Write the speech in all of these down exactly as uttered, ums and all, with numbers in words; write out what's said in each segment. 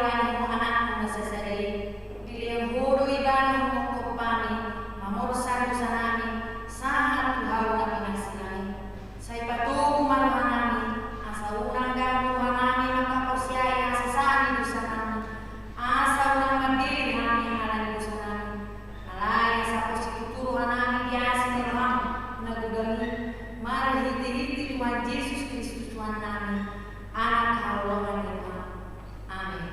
Anakmu na sasada i, dilehon Ho do ibana mangkophop hami, mamorsan dosanami, sahat tu Ho na pinarsinami. Sai patogu ma rohanami, asa unang ganggu rohanami mangkaporseai hasesaan ni dosanami, asa unang mandele hami ala ni dosanami. Alai asa pos situtu rohanami di asi ni roham na godang i, marhitehite Tuhan Jesus Kristus Tuhannami, Anak haholongan ni Tuhan. Amen.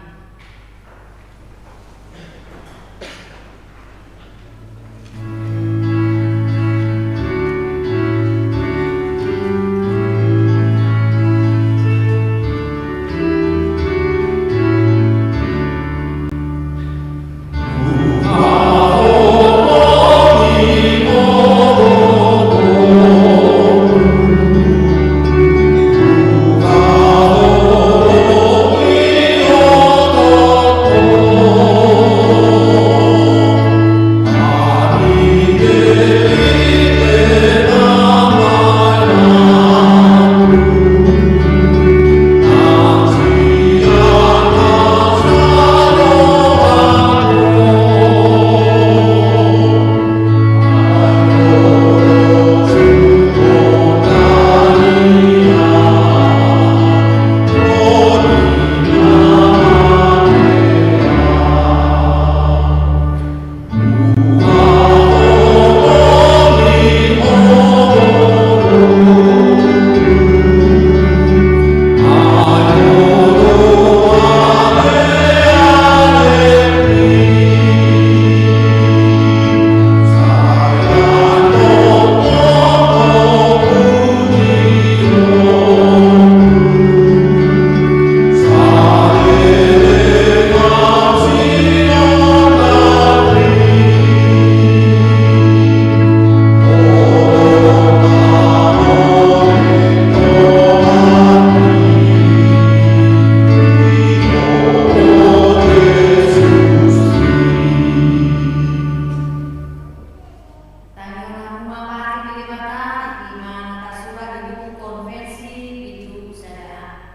Tangihon hamu ma patudu ni Debata, i ma na tarsurat di buku Konfesio bindu sada.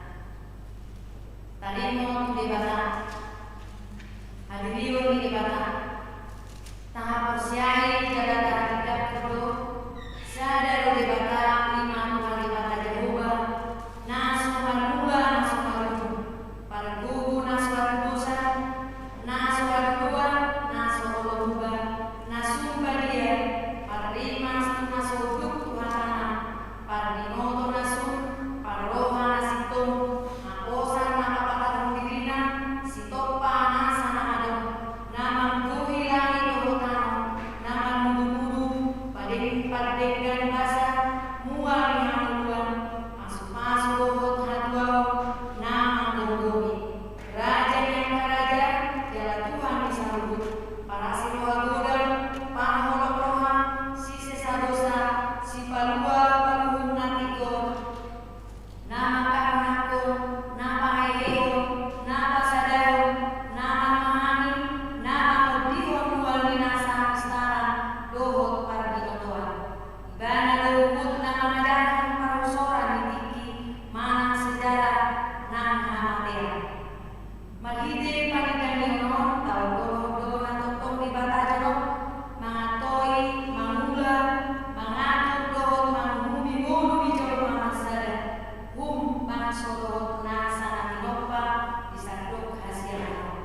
Taringot tu Debata. Hadirion ni Debata. Tahaporseai jala tahatindangkon do, sada do Debata, i ma Tuhan Debata Jahowa, na so marmula, na so marujung, pargogo, na so alusan, na so aluluan, na so olo muba, na sun badia, parrimas tu na so unduk tu hatana, parbinoto na sun, parroha na sintong, haposan na papatarhon dirina, sitompa nasa na adong, na manggohi langit dohot tano, na marmudumudu, padeng-, pardenggan basa, mual ni hangoluan, pasupasu dohot hatuaon, na manggomgomi. Raja ni angka raja, jala Tuhan ni saluhut, parasi roha godang, pangholong roha, sisesa dosa, sipalua paruhum na tigor, na mangkahanakhon, na paheheon, na pasadaon, na manamahani, na mangondihon mual ni nasa pistaran dohot parbinotoan. Ibana do huhut na mangajarhon parhusoran ni tingki manang sejarah nang hamatean. Marhite paningkanion on, taon dohot do na tongtong Debata jonok, mangatoi, mangula, mangatur dohot manguhumi ngolu ni jolma na sada, hum bangso dohot nasa na tinompa di sandok hasiangan on.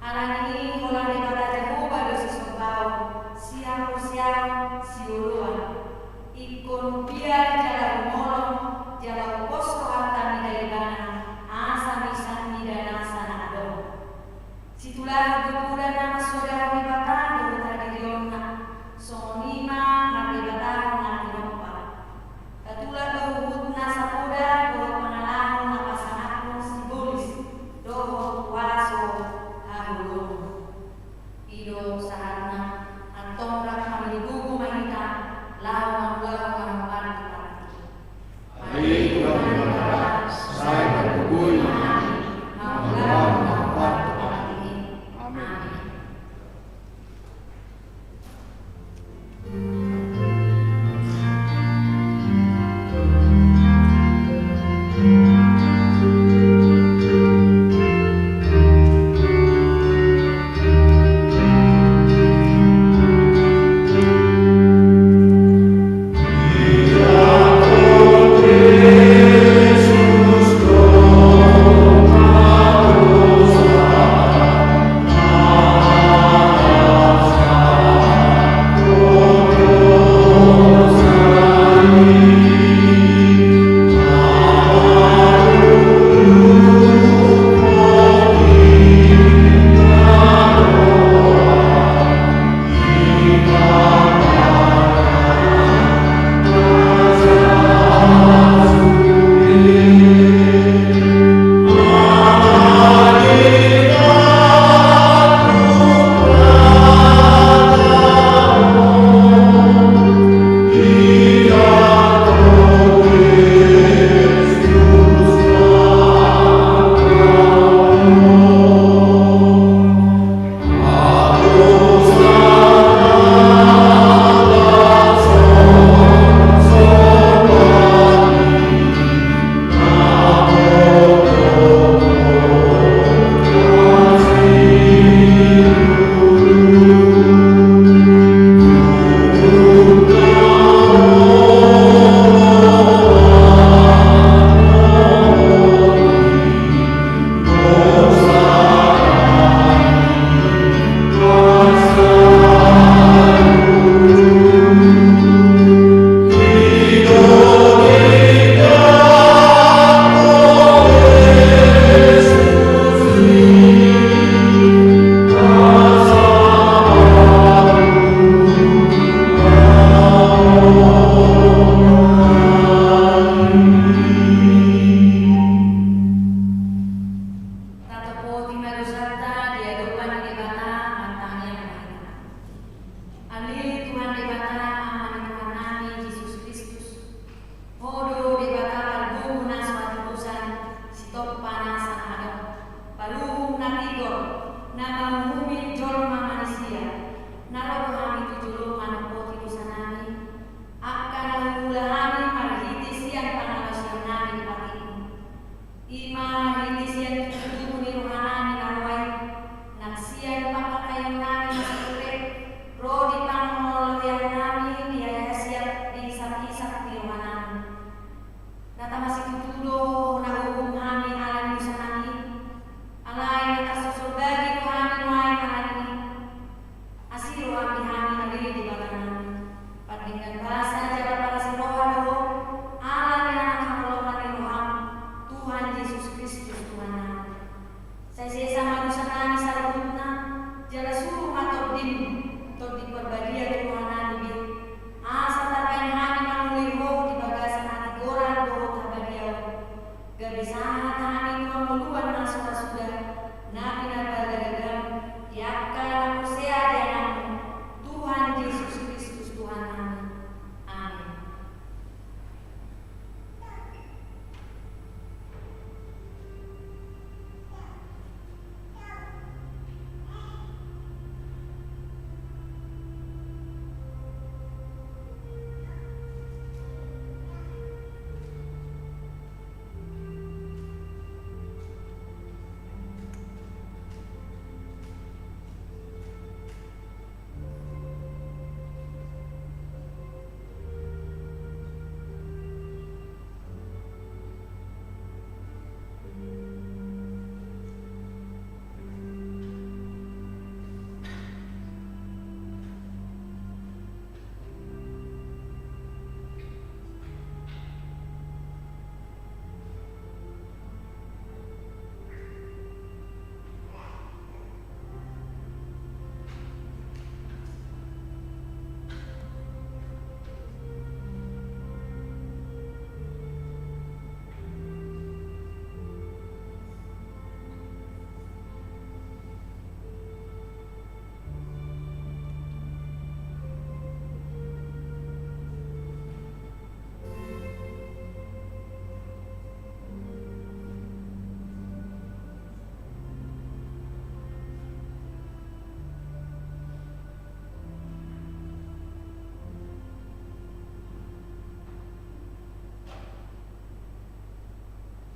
Alani i holan Debata Jahowa do sisombaon, sihaporseaon, sioloan. Ingkon piar jala humolong, jala umpos rohanta mida Ibana, asa misan mida nasa na adong. Situlang do poda na mansodahon Debata dohot hadirionna, songon i ma mardebatahon na tinompa. Tatulak do huhut na sapoda dohot pangalahon na pasangaphon sibolis dohot huaso haholomon. I do sahatna, antong rap hami di gogo ma hita, laho mangulahon na hombar tu partingkian. Ale Tuhan Debata, sai targogoi ma hami, mangulahon na hombar tu partingkian. Amen. Amen.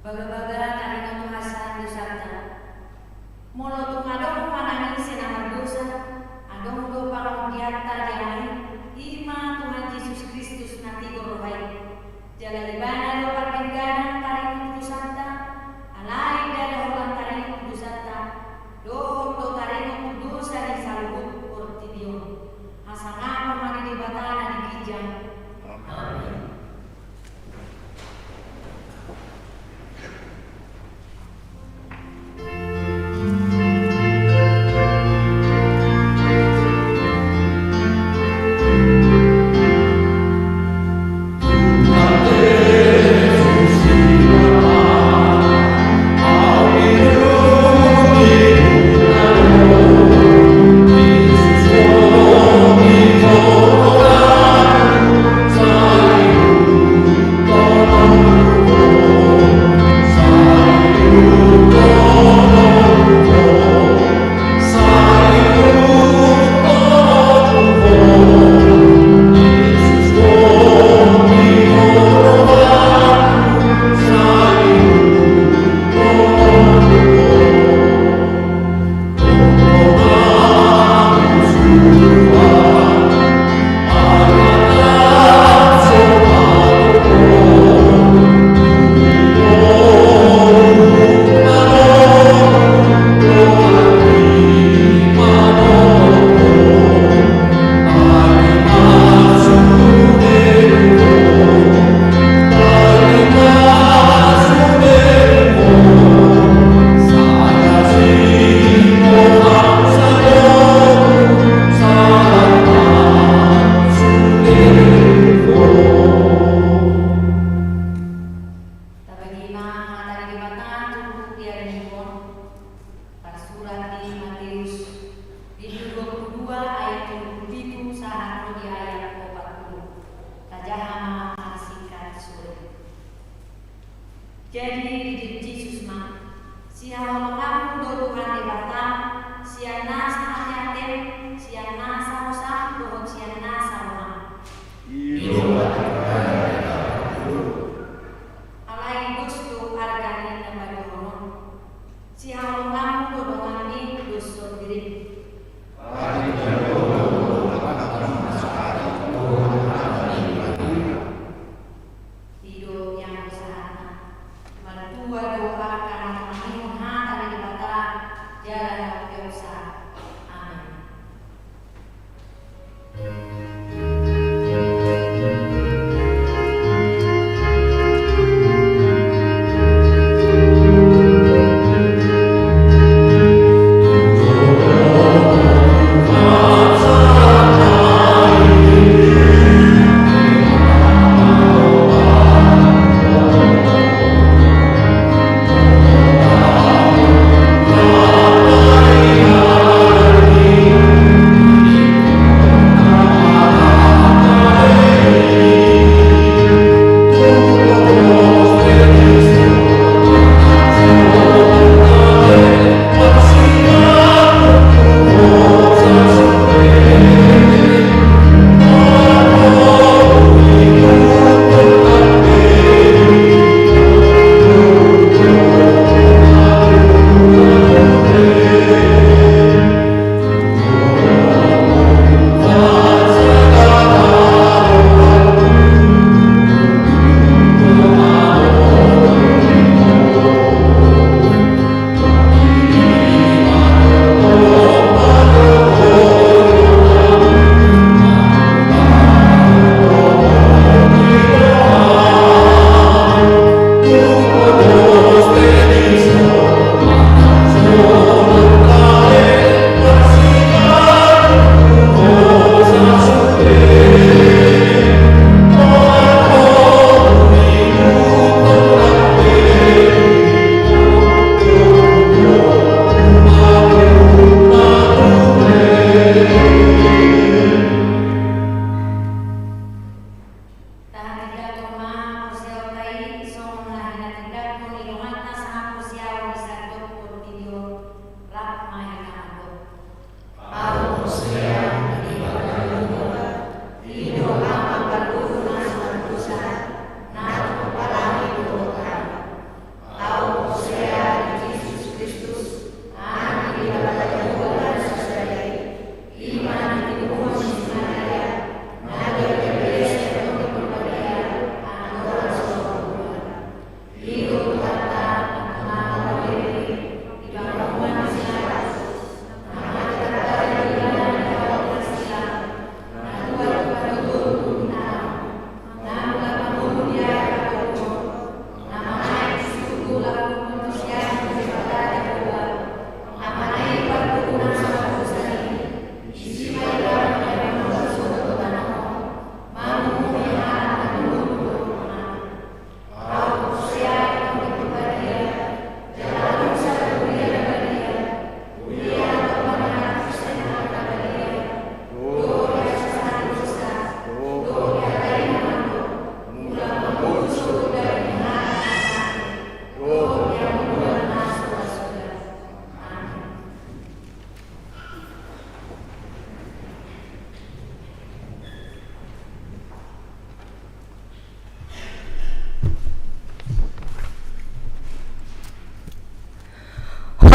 Bagabaga taringot tu hasesaan dosanta. Molo tung adong manang ise na mardosa, adong do pangondianta di Ama i, i ma Tuhan Jesus Kristus na tigor roha i. Jala Ibana do pardengganan taringot tu dosanta, alai ndada holan taringot tu dosanta, dohot do taringot tu dosa ni saluhut portibi on. Hasangapon ma di Debata na di ginjang. Amen. Tabagi ma hata ni Debata tu buku ni Minggu on, tarsurat di Mateus, bindu dua pulu dua ayat tolu pulu pitu sahat tu di ayat opat pulu. Tajaha ma singkat sore. Jadi didok Jesus ma, sihaholonganmu do Tuhan Debata, sian na sahateatem, sian na sahosam dohot sian na saroham. Alai dos do arga ni na paduahon on. Sihaholonganmu do donganmi doshon dirim. I do nian sahatna. Martua do angka na mangihut hata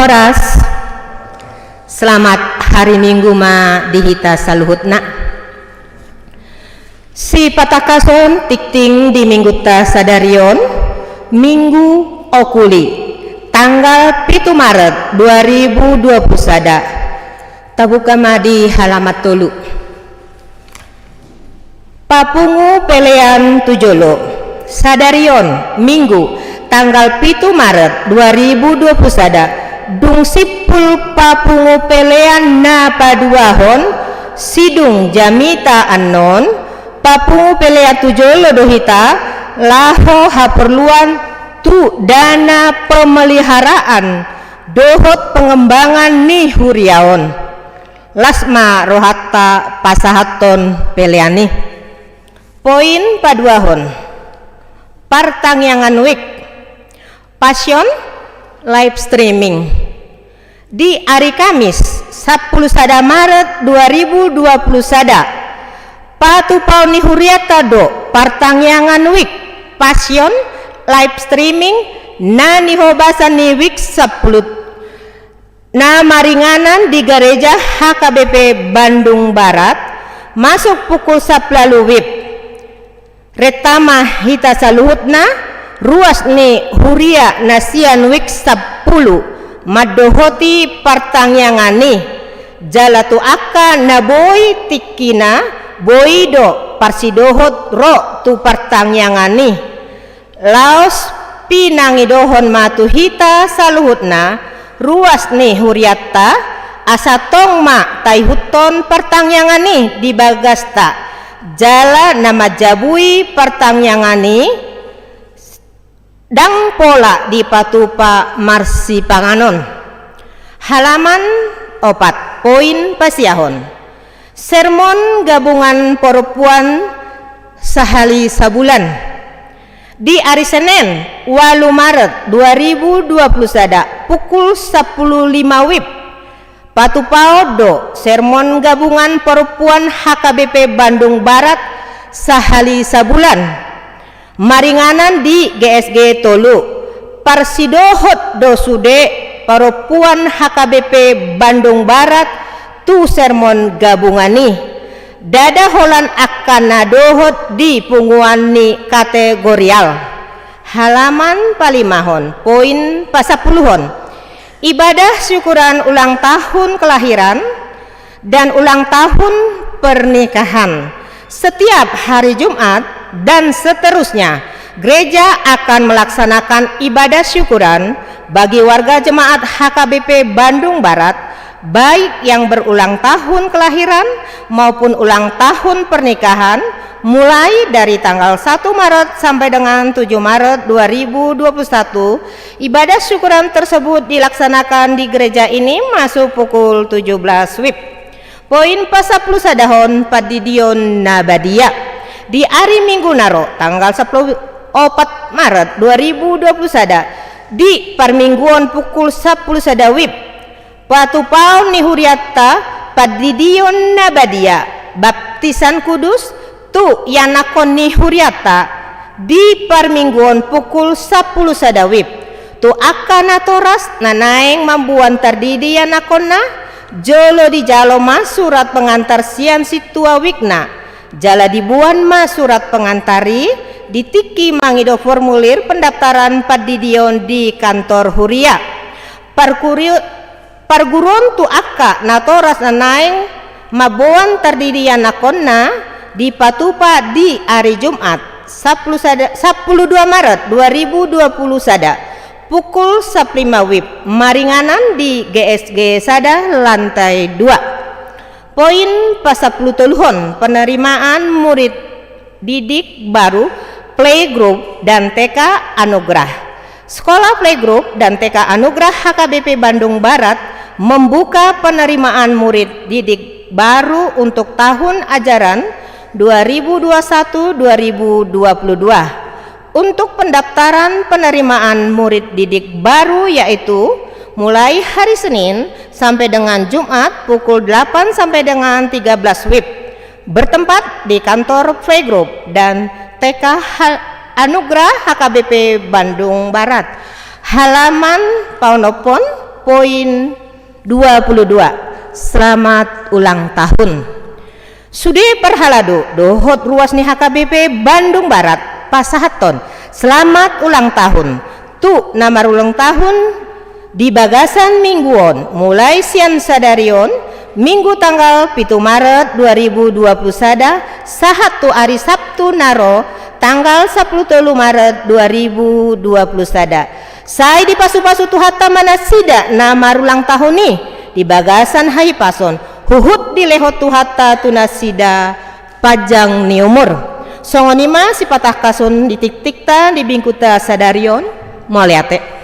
Horas. Selamat hari Minggu ma di hita saluhutna. Sipatangkason tingting di minggunta sadari on, Minggu Okuli, tanggal pitu Maret dua ribu dua puluh sada. Tabuka ma di halaman tolu. Papungu pelean tu jolo. Sadari on, Minggu, tanggal pitu Maret dua ribu dua puluh sada, dung simpul papungu pelean na paduahon, sidung jamita annon, papungu pelean tu jolo do hita, laho haporluan tu dana pemeliharaan dohot pengembangan ni huria on. Las ma rohanta pasahathon pelean i. Poin paduahon. Partangiangan Week. Passion live streaming. Di ari Kamis, sampulu sada Maret dua ribu dua puluh sada, patupaon ni hurianta do Partangiangan Week, Passion live streaming, na nihobasan ni Week sampulu, na maringanan di Gareja H K B P Bandung Barat, masuk pukul sampulu WIB. Renta ma hita saluhutna, ruas ni huria na sian Week sampulu, mandohoti partangiangan i, jala tu angka na boi tingkina, boi do parsidohot ro tu partangiangan i. Laos pinangidohon ma tu hita saluhutna, ruas ni hurianta, asa tong ma taihuthon partangiangan i di bagasta, jala na manjabui partangiangan i, ndang pola dipatupa marsipanganon. Halaman opat, poin pasiahon. Sermon gabungan parompuan sahali sabulan. Di ari Senen, ualu Maret dua ribu dua puluh sada, pukul sampulu lima WIB, patupaon do sermon gabungan parompuan H K B P Bandung Barat sahali sabulan. Maringanan di G S G tolu, parsidohot do sude parompuan H K B P Bandung Barat tu sermon gabungan i. Ndada holan angka na dohot di punguan ni kategorial. Halaman palimahon, poin pasampuluhon. Ibadah syukuran ulang tahun kelahiran dan ulang tahun pernikahan. Setiap hari Jumat dan seterusnya, gereja akan melaksanakan ibadah syukuran bagi warga jemaat H K B P Bandung Barat, baik yang berulang tahun kelahiran maupun ulang tahun pernikahan, mulai dari tanggal satu Maret sampai dengan tujuh Maret dua ribu dua puluh satu, ibadah syukuran tersebut dilaksanakan di gereja ini masuk pukul tujuh belas WIB. Poin pasampulu sadahon, pandidion na badia. Di ari Minggu na ro, tanggal sampulu opat Maret dua ribu dua puluh sada, di parmingguon pukul sampulu sada WIB, patupaon ni hurianta pandidion na badia, baptisan kudus, tu ianakhon ni hurianta di parmingguon pukul sampulu sada WIB. Tu angka natoras na naeng mamboan tardidi ianakhonna, jolo dijalo ma surat pengantar sian sintua wikna, jala diboan ma surat pengantar i di tingki mangido formulir pendaftaran pandidion di kantor huria. Parkuri-, Parguruon tu angka natoras na naeng mamboan tardidi ianakhonna dipatupa di ari Jumat, sampulu sada, sampulu dua Maret dua ribu dua puluh sada, pukul sampulu lima WIB, maringanan di G S G sada, lantai dua. Poin pasampulu toluhon, penerimaan murid didik baru playgroup dan T K Anugerah. Sekolah Playgroup dan T K Anugerah H K B P Bandung Barat membuka penerimaan murid didik baru untuk tahun ajaran dua ribu dua puluh satu dua ribu dua puluh dua. Untuk pendaftaran penerimaan murid didik baru, yaitu mulai hari Senin sampai dengan Jumat pukul delapan sampai dengan tiga belas WIB, bertempat di kantor Playgroup dan T K Ha-, Anugerah H K B P Bandung Barat. Halaman paonomhon, Poin dua puluh dua. Selamat ulang tahun. Sude parhalado dohot ruas ni H K B P Bandung Barat pasahathon selamat ulang tahun tu na marulang tahun di bagasan minggu on, mulai sian sadari on, Minggu tanggal pitu Maret dua ribu dua puluh sada, sahat tu ari Sabtu na ro, tanggal sampulu tolu Maret dua ribu dua puluh sada. Sai dipasupasu Tuhanta ma nasida na marulang tahun i di bagasan hahipason, huhut dilehon Tuhanta tu nasida panjang ni umur. Songon i ma sipatangkason di tiktikta di mingguta sadari on. Mauliate.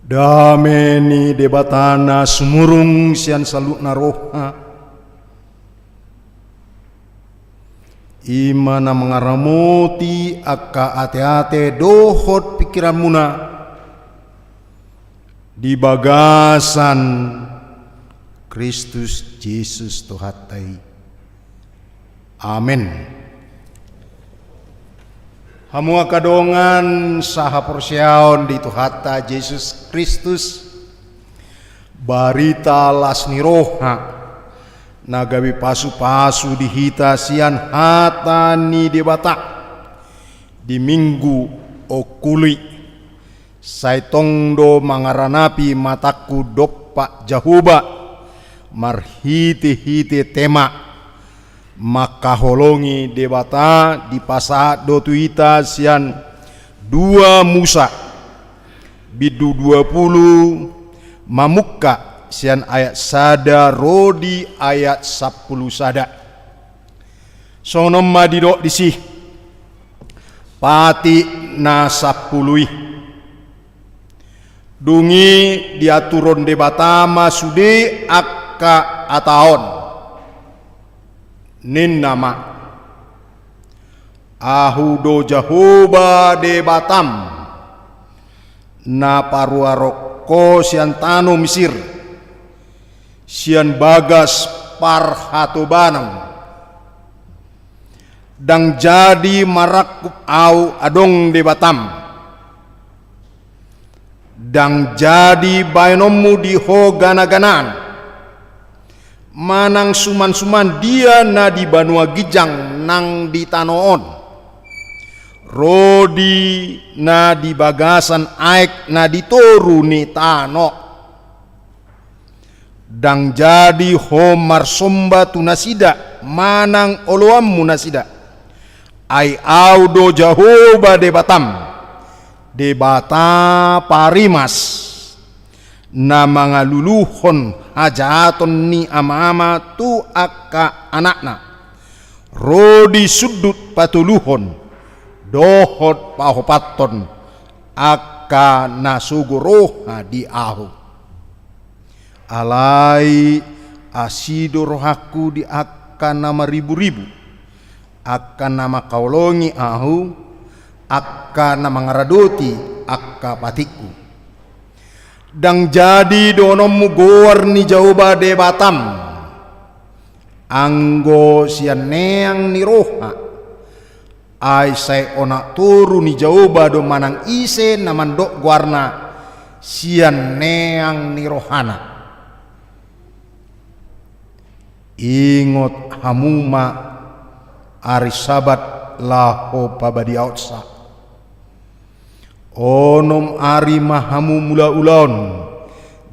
Dame ni Debata na sumurung sian saluhutna roha, i ma na mangaramoti angka ateate dohot pingkiranmuna di bagasan Kristus Jesus Tuhanta i. Amen. Hamu angka dongan sahaporseaon di Tuhanta Jesus Kristus, barita las ni roha na gabe pasupasu di hita sian hata ni Debata di Minggu ongkuli. Sai tong do mangaranapi matangku dompak Jahowa marhitehite tema mangkaholongi Debata, dipasahat do tu hita sian dua Musa, bindu dua pulu, mamungka sian ayat sada ro di ayat sampulu sada. Songon on ma didok disi: Patik na sampulu i. Dung i diaturon Debata ma sude angka hata on. Ninna ma: Ahu do Jahowa Debatam, na paruarhon ho sian tano Misir, sian bagas parhatobanan. Ndang jadi marangkup ahu adong Debatam. Ndang jadi baenonmu di ho ganaganaan, manang sumansuman dia na di banua ginjang nang di tano on, ro di na di bagasan aek na di toru ni tano. Ndang jadi ho marsomba tu nasida manang oloanmu nasida. Ai ahu do Jahowa Debatam, Debata parimas, na mangaluluhon hajahaton ni amaama tu angka anakna, ro di sundut patoluhon dohot paopathon angka na sogo roha di ahu. Alai asi do rohangku di angka na mariburibu, angka na mangkaholongi ahu, angka na mangaradoti angka patikku. Ndang jadi dohononmu goar ni Jahowa Debatam, anggo sian neang ni roha. Ai sai onak toru ni Jahowa do manang ise na mandok goarna sian neang ni rohana. Ingot hamu ma ari Sabat laho pabadiaonsa. Onom ari ma hamu mula ulaon,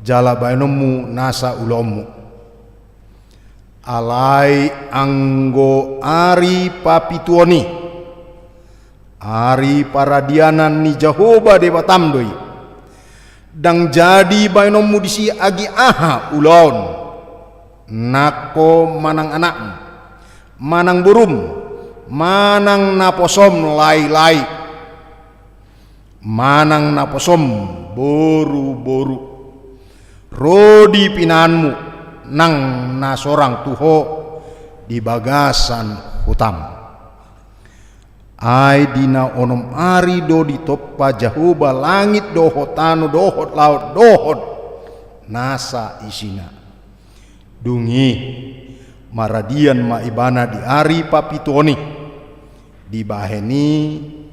jala baenonmu nasa ulaonmu. Alai anggo ari papituon i, ari paradianan ni Jahowa Debatam do i. Ndang jadi baenonmu disi agi aha ulaon, nang ho manang anakmu, manang borum, manang naposom laelai, manang naposom boruboru, ro di pinahanmu nang na sorang tu ho di bagasan hutam. Ai di na onom ari do ditompa Jahowa langit dohot tano dohot laut dohot nasa isina. Dung i maradian ma ibana di ari papituon i. Dibahen i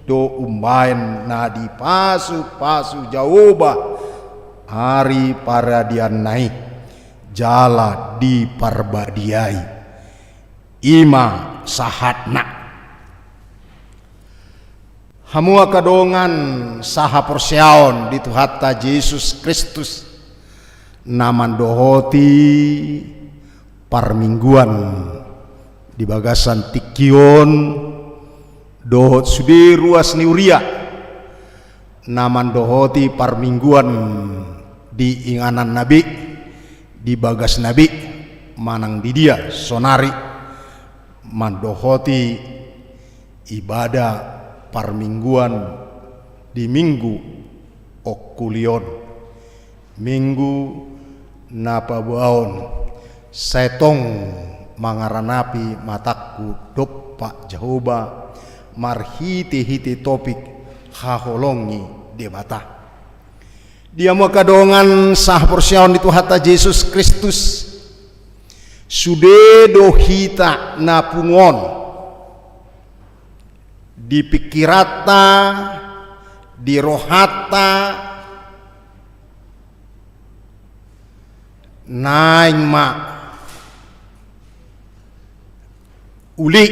do umbahen na dipasupasu Jahowa ari paradianna i, jala diparbadiai. I ma sahatna. Hamu angka dongan sahaporseaon di Tuhanta Jesus Kristus, na mandohoti parmingguan di bagasan tingki on, dohot sude ruas ni huria, na mandohoti parmingguan di ingananna be, di bagasna be, manang di dia sonari, mandohoti ibadah parmingguan di Minggu ongkuli on, Minggu na paboaon, sai tong mangaranapi matangku dompak Jahowa marhitehite topik haholongi Debata. Di hamu angka dongan sahaporseaon di Tuhanta Jesus Kristus, sude do hita na pungu on, di pingkiranta, di rohanta, naeng ma uli,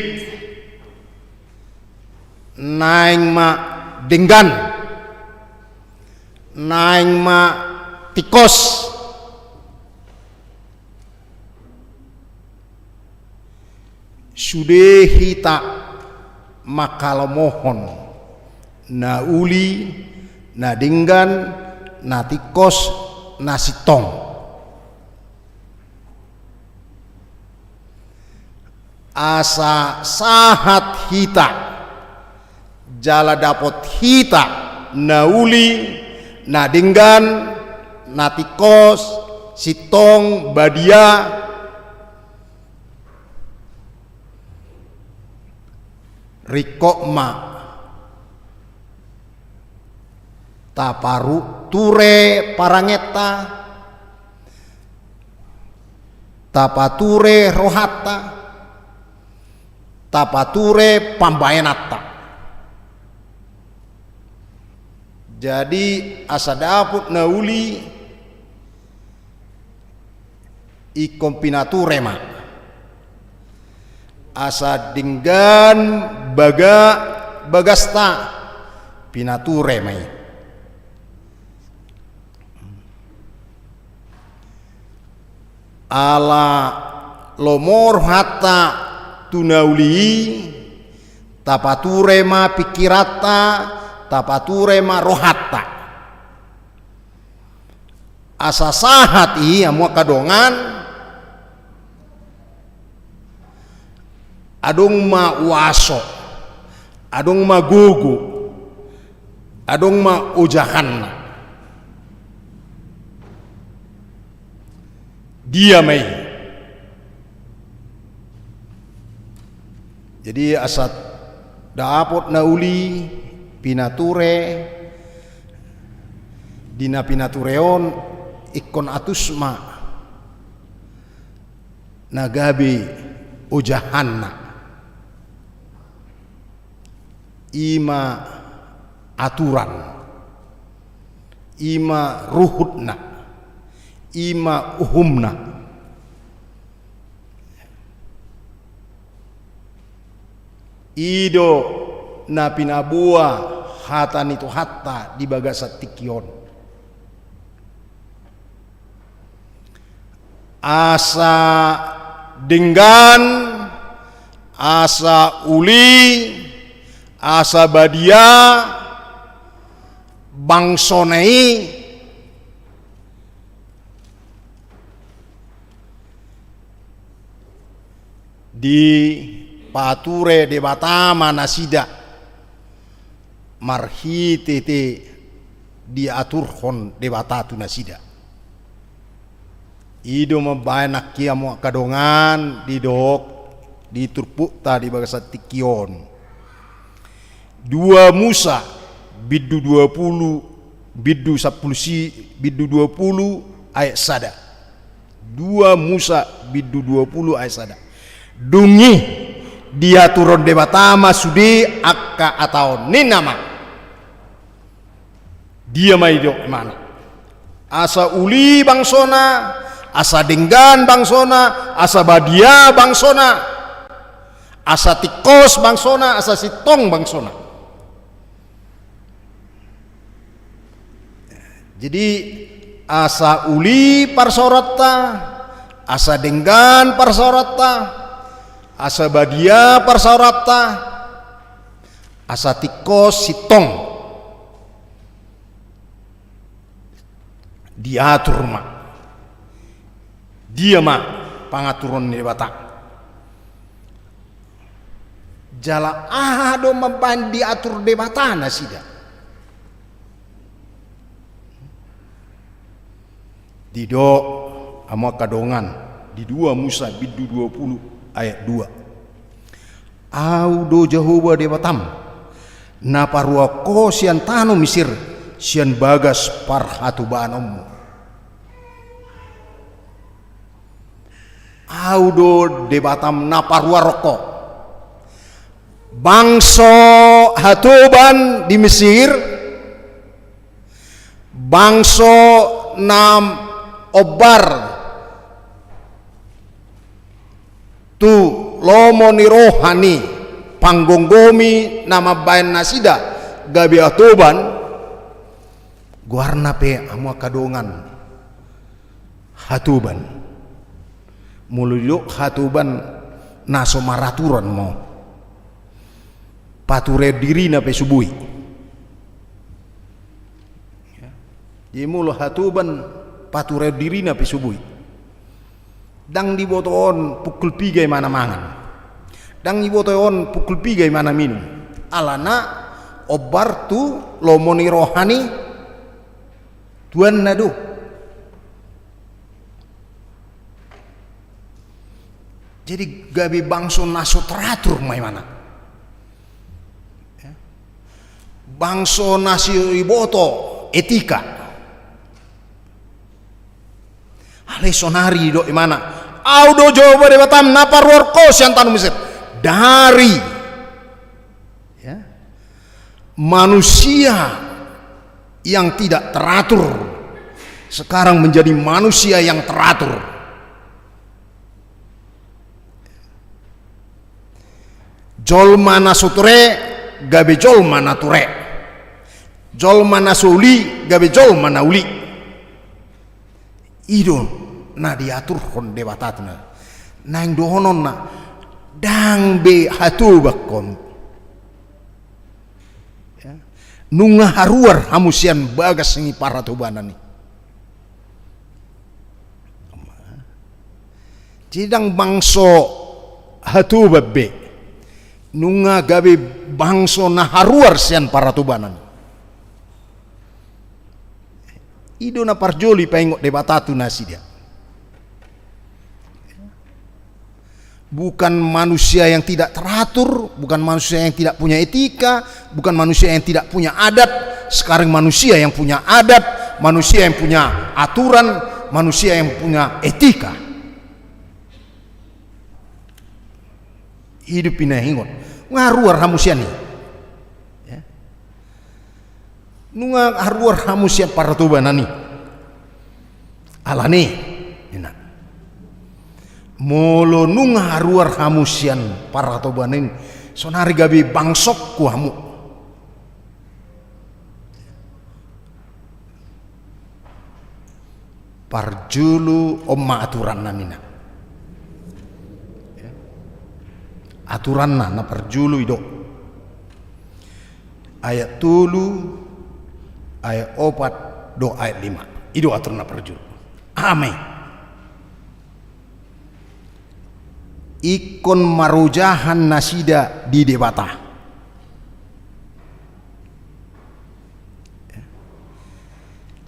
naeng ma denggan, naeng ma tingkos. Sude hita mangkalomohon na uli, na denggan, na tingkos, na sintong. Asa sahat hita Jala dapot hita na uli, na denggan, na tingkos, sintong, badia, ringkot ma tapature parangenta, tapature rohanta, tapature pambahenanta. Jadi asa dapot na uli, ingkon pinature ma. Asa denggan baga-, bagasta, pinature ma i. Ala lomo rohanta tu na uli i, tapature ma pingkiranta, tapature ma rohanta. Asa sahat i, hamu angka dongan, adong ma uaso, adong ma gogo, adong ma ojahanna. Dia ma i? Jadi asa dapot na uli, pinature, di na pinature on ingkon atus ma na gabe ojahanna. I ma aturan, i ma ruhutna, i ma uhumna. I do na pinaboa hata ni Tuhanta di bagasan tingki on. Asa denggan, asa uli, asa badia bangsona i, dipature Debata ma nasida marhitehite diaturhon Debata tu nasida. I do mambahen nangkin, hamu angka dongan, didok di turpukta di bagasan tingki on. Dua Musa bindu dua pulu, bindu sampulu si, bindu dua pulu ayat sada. Dua Musa bindu dua pulu ayat sada. Dung i diaturon Debata ma sude angka hata on, ninna ma. Dia ma i didok ibana? Asa uli bangsona, asa denggan bangsona, asa badia bangsona, asa tingkos bangsona, asa sintong bangsona. Jadi asa uli parsaoranta, asa denggan parsaoranta, asa badia parsaoranta, asa tingkos sintong. Diatur ma. Dia ma pangaturon ni Debata? Jala aha do mambahen diatur Debata nasida? Didok, hamu angka dongan, di dua Musa bindu dua pulu ayat dua. Ahu do Jahowa Debatam, na paruahon ho sian tano Misir, sian bagas parhatobanonmu. Ahu do Debatam na paruahon ho. Bangso hatoban di Misir, bangso na ombar tu lomo ni roha ni panggomgomi na mambahen nasida gabe hatoban, goarna pe, hamu angka dongan, hatoban. Molo didok hatoban, na so maraturan ma. Pature dirina pe so boi. Jadi molo hatoban, pature dirina pe so boi. Ndang diboto on pukul piga imana mangan. Ndang diboto on pukul piga imana minum. Alana Ombar tu lomo ni roha ni tuanna do. Jadi gabe bangso na so teratur ma imana. Ya. Bangso na so iboto etika. Alai sonari didok imana, au do Jahowa Debatam na paruar ho sian tano Mesir. Dari, ya, manusia yang tidak teratur sekarang menjadi manusia yang teratur. Jolma na so ture gabe jolma na ture. Jolma na so uli gabe jolma na uli. I do na diaturhon Debata tu na, naeng dohononna, ndang be hatobakhon. Ya. Nunga haruar hamu sian bagas ni parhatobanan i. Jadi ndang bangso hatoban be. Nunga gabe bangso na haruar sian parhatobanan. I do na parjolo dipaingot Debata tu nasida. Bukan manusia yang tidak teratur, bukan manusia yang tidak punya etika, bukan manusia yang tidak punya adat. Sekarang manusia yang punya adat, manusia yang punya aturan, manusia yang punya etika. I do pinaingot. Nunga haruar hamu sian i. Ya. Nunga haruar hamu sian parhatobanan i. Alani, ninna, molo nunga haruar hamu sian parhatobanan i, sonari gabe bangsongku hamu. Parjolo on ma aturanna, ninna. Ya. Aturanna na parjolo i do. Ayat tolu, ayat opat, dohot ayat lima. I do aturan na parjolo. Aha ma i? Ingkon marojahan nasida di Debata.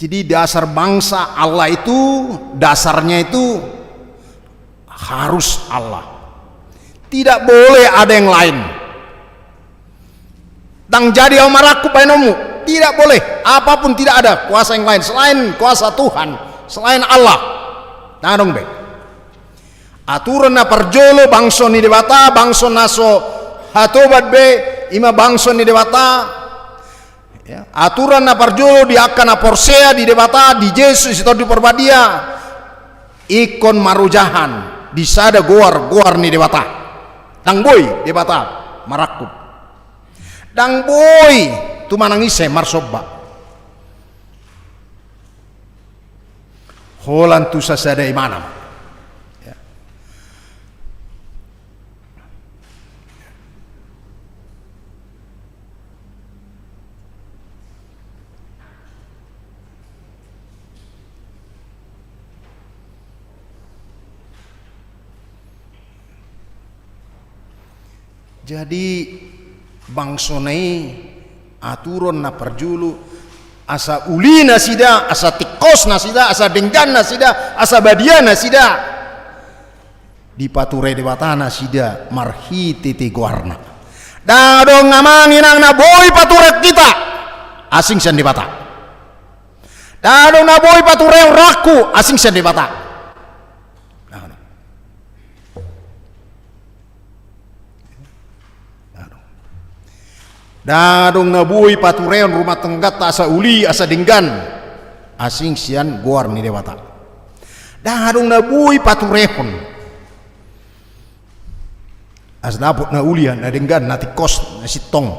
Jadi dasar bangsa Allah itu, dasarnya itu harus Allah. Tidak boleh ada yang lain. Ndang jadi au marangkup bahenonmu. Tidak boleh. Apapun tidak ada kuasa yang lain selain kuasa Tuhan, selain Allah. Ndang adong be. Aturan na parjolo bangso ni Debata, bangso na so hatoban be, i ma bangso ni Debata. Ya, aturan na parjolo di angka na porsea di Debata, di Jesus, di Tondi Parbadia, ingkon marojahan di sada goar, goar ni Debata. Ndang boi Debata marangkup. Ndang boi tu manang ise marsomba. Holan tu sasada imana ma. Ya. Jadi, bangsona i aturan na parjolo, asa uli nasida, asa tingkos nasida, asa denggan nasida, asa badia nasida. Dipature Debata nasida marhitehite goarna. Ndang adong amang inang na boi paturehon hita asing sian Debata. Ndang adong na boi paturehon rohangku asing sian Debata. Ndang adong. Ndang adong. Ndang adong na boi paturehon rumah tanggata asa uli, asa denggan asing sian goar ni Debata. Ndang adong na boi paturehon asa dapot na uli, na denggan, na tingkos, na sintong.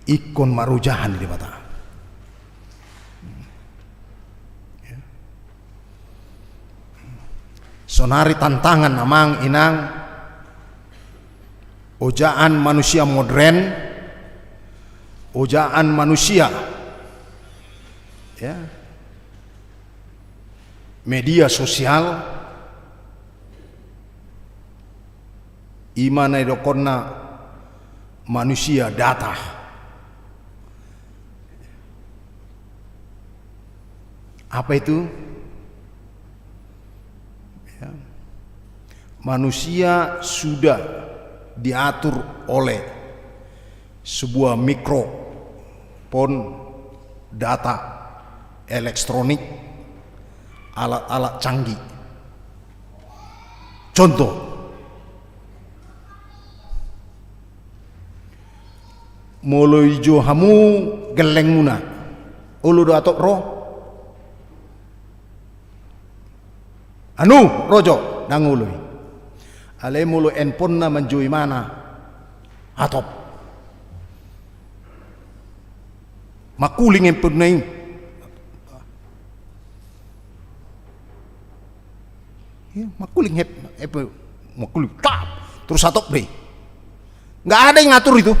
Ingkon marojahan di Debata. Sonari tantangan amang inang, ojaan manusia modern, ojaan manusia, ya, media sosial, i ma na idokkonna manusia data. Apa itu? Ya. Manusia sudah diatur oleh sebuah mikrofon, data elektronik, alat-alat canggih. Contoh, molo ijo hamu gellengmuna, olo do atop ro? Anu, ro jo, ndang olo i. Alai molo handphonena manjou imana, atop. Mangkuling handphonena i. Iya, mangkuling hep, hep, mangkuling, tap, terus atop do i. Nggak ada yang ngatur itu.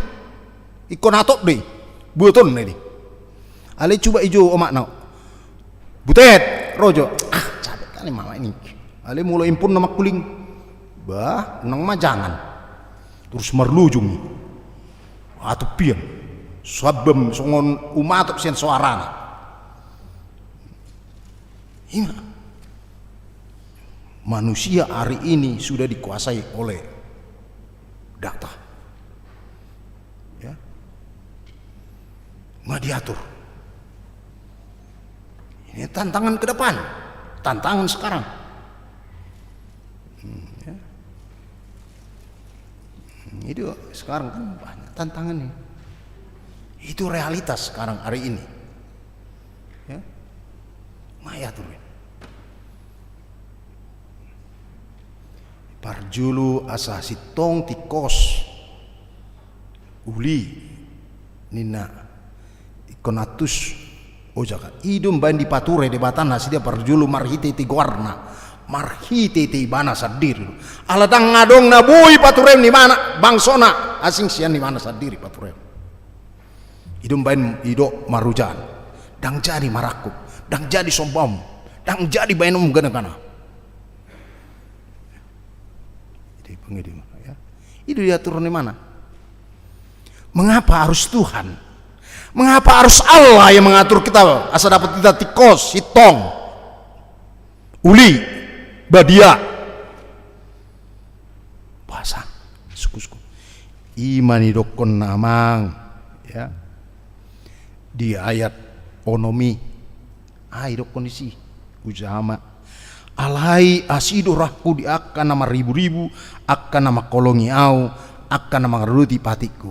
Ingkon atop do i. Buaton do i. Alai coba ijo omakna. Butet, ro jo. Ah, capek kali mama ini. Alai molo handphonena mangkuling. Bah, unang ma jangan. Terus marlojong i. Atop pian. Sabam songon umatop sian soarana. Ima. Manusia hari ini sudah dikuasai oleh data. Ya. Nggak diatur. Ini tantangan ke depan. Tantangan sekarang. Hmm, ya. Itu sekarang kan banyak tantangan nih. Itu realitas sekarang hari ini. Ya. Nggak diatur. Parjolo asa sintong tingkos uli ninna ingkon antus ojak. I do umbaen dipature Debata nasida parjolo marhitehite goarna, marhitehite ibana sandiri. Ala ndang adong na boi patureon ni ibana, bangsona asing sian ibana sandiri patureon. I do umbaen didok marujan. Ndang jadi marangkup, ndang jadi sombaon, ndang jadi baenon ganagana. Jadi pengedima, ya. I do diatur ni ibana. Mengapa harus Tuhan? Mengapa harus Allah yang mengatur kita asa dapat kita tingkos, sintong, uli, badia? Bahasa suku-suku. Ima nidokkon na amang, ya. Di ayat onom i. Ai dokkon disi, ujaha ma. Alai asi do rohangku di angka na marriburibu, angka na mangkolongi ahu, angka na mangaradoti patikku.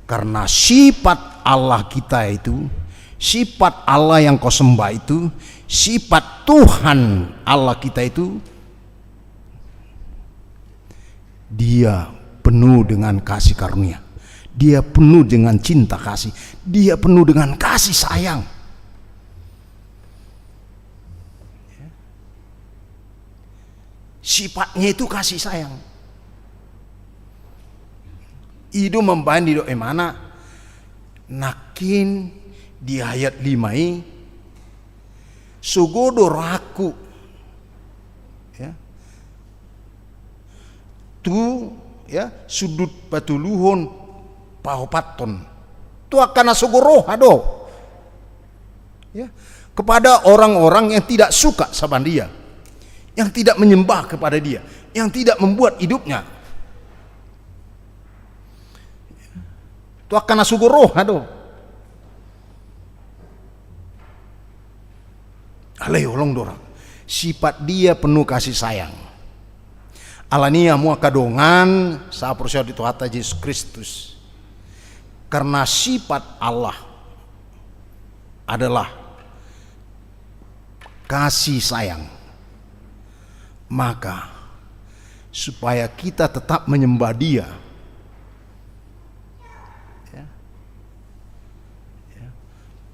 Karena sifat Allah kita itu, sifat Allah yang kau sembah itu, sifat Tuhan Allah kita itu, Dia penuh dengan kasih karunia. Dia penuh dengan cinta kasih. Dia penuh dengan kasih sayang. Sifatnya itu kasih sayang. I do umbaen didok ibana nangkin di ayat lima i, sogo do rohangku, ya, tu, ya, sundut patoluhon paopathon. Tu angka na sogo roha do. Ya, kepada orang-orang yang tidak suka sama dia, yang tidak menyembah kepada dia, yang tidak membuat hidupnya. Tu angka na sogo roha do. Alai holong do ra. Sifat dia penuh kasih sayang. Alani i hamu angka dongan saparsaoran di Tuhanta Jesus Kristus. Karena sifat Allah adalah kasih sayang. Maka supaya kita tetap menyembah Dia, ya, ya,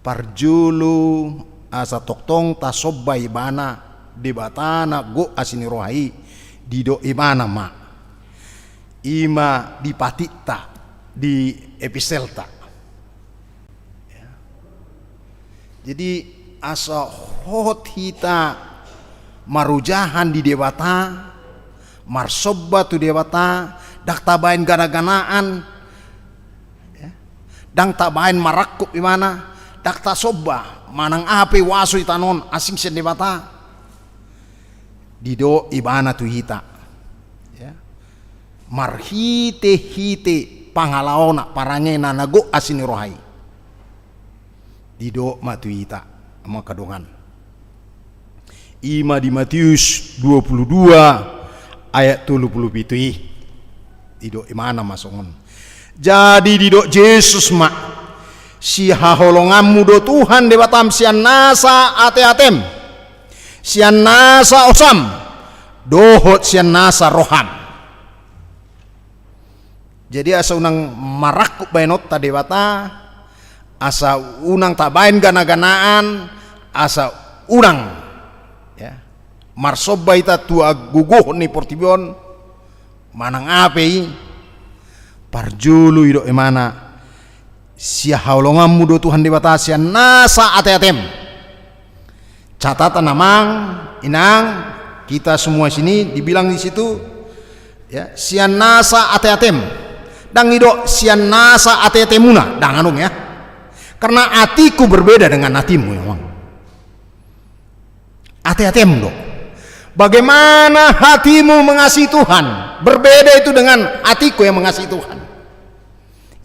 parjolo asa tongtong tasomba ibana, Debata na gok asi ni roha i, didok ibana ma. Ima di patikta, di epistelta. Ya. Jadi asa hot hita marojahan di Debata, marsomba tu Debata, ndang tabaen ganaganaan, Ndang tabaen marangkup ibana, ndang tasomba manang aha pe huaso di tano on asing sian Debata. Didok ibana tu hita, ya, marhitehite pangalaona, parangena na gok asi ni roha i. Didok ma tu hita, amang angka dongan. I ma di Matius dua pulu dua ayat tolu pulu pitu i. Didok ibana ma songon. Jadi didok Jesus ma, sihaholonganmu do Tuhan Debatam sian nasa ateatem, sian nasa osam, dohot sian nasa roham. Jadi asa unang marangkup baenonta Debata, asa unang tabaen ganaganaan, asa unang, ya, marsomba hita tu hagogoon ni portibi on, manang aha pe i. Parjolo didok ibana, sihaholonganmu do Tuhan Debata sian nasa ateatem. Catatan amang, inang, kita semua sini dibilang di situ, ya, sian nasa ateatem. Ndang didok sian nasa ateatemuna, ndang adong, ya. Karena hatiku berbeda dengan hatimu, ya, amang. Ateatem do. Bagaimana hatimu mengasihi Tuhan, berbeda itu dengan hatiku yang mengasihi Tuhan.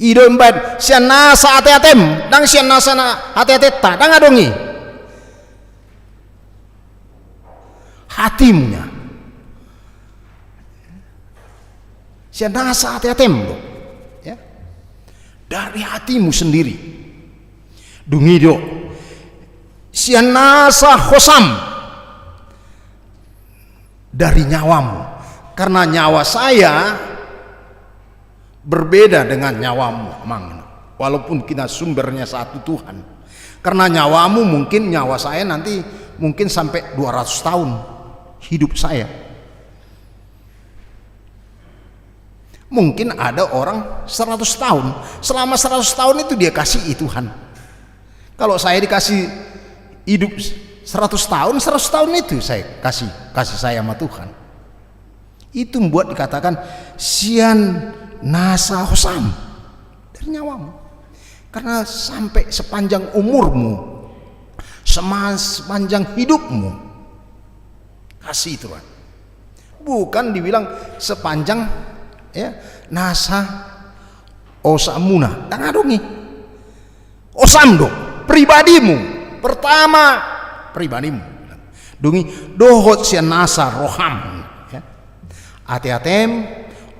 I do umbaen sian nasa ateatem, ndang sian nasa na ateatenta, ndang adong i. Hatimunya. Sian nasa ateatem do. Ya. Dari hatimu sendiri. Dung i do. Sian nasa hosam. Dari nyawamu. Karena nyawa saya berbeda dengan nyawamu, amang. Walaupun kita sumbernya satu Tuhan. Karena nyawamu mungkin nyawa saya nanti mungkin sampai dua ratus tahun hidup saya. Mungkin ada orang seratus tahun. Selama seratus tahun itu dia kasih Tuhan. Kalau saya dikasih hidup seratus tahun, seratus tahun itu saya kasih, kasih saya sama Tuhan. Itu membuat dikatakan sian nasa hosam dari nyawamu. Karena sampai sepanjang umurmu, sema-, sepanjang hidupmu, kasih Tuhan. Bukan dibilang sepanjang, ya, nasa osamuna. Ndang adong i. Osam do, pribadimu. Pertama, pribadimu. Dung i, dohot sian nasa roham. Ya. Ateatem,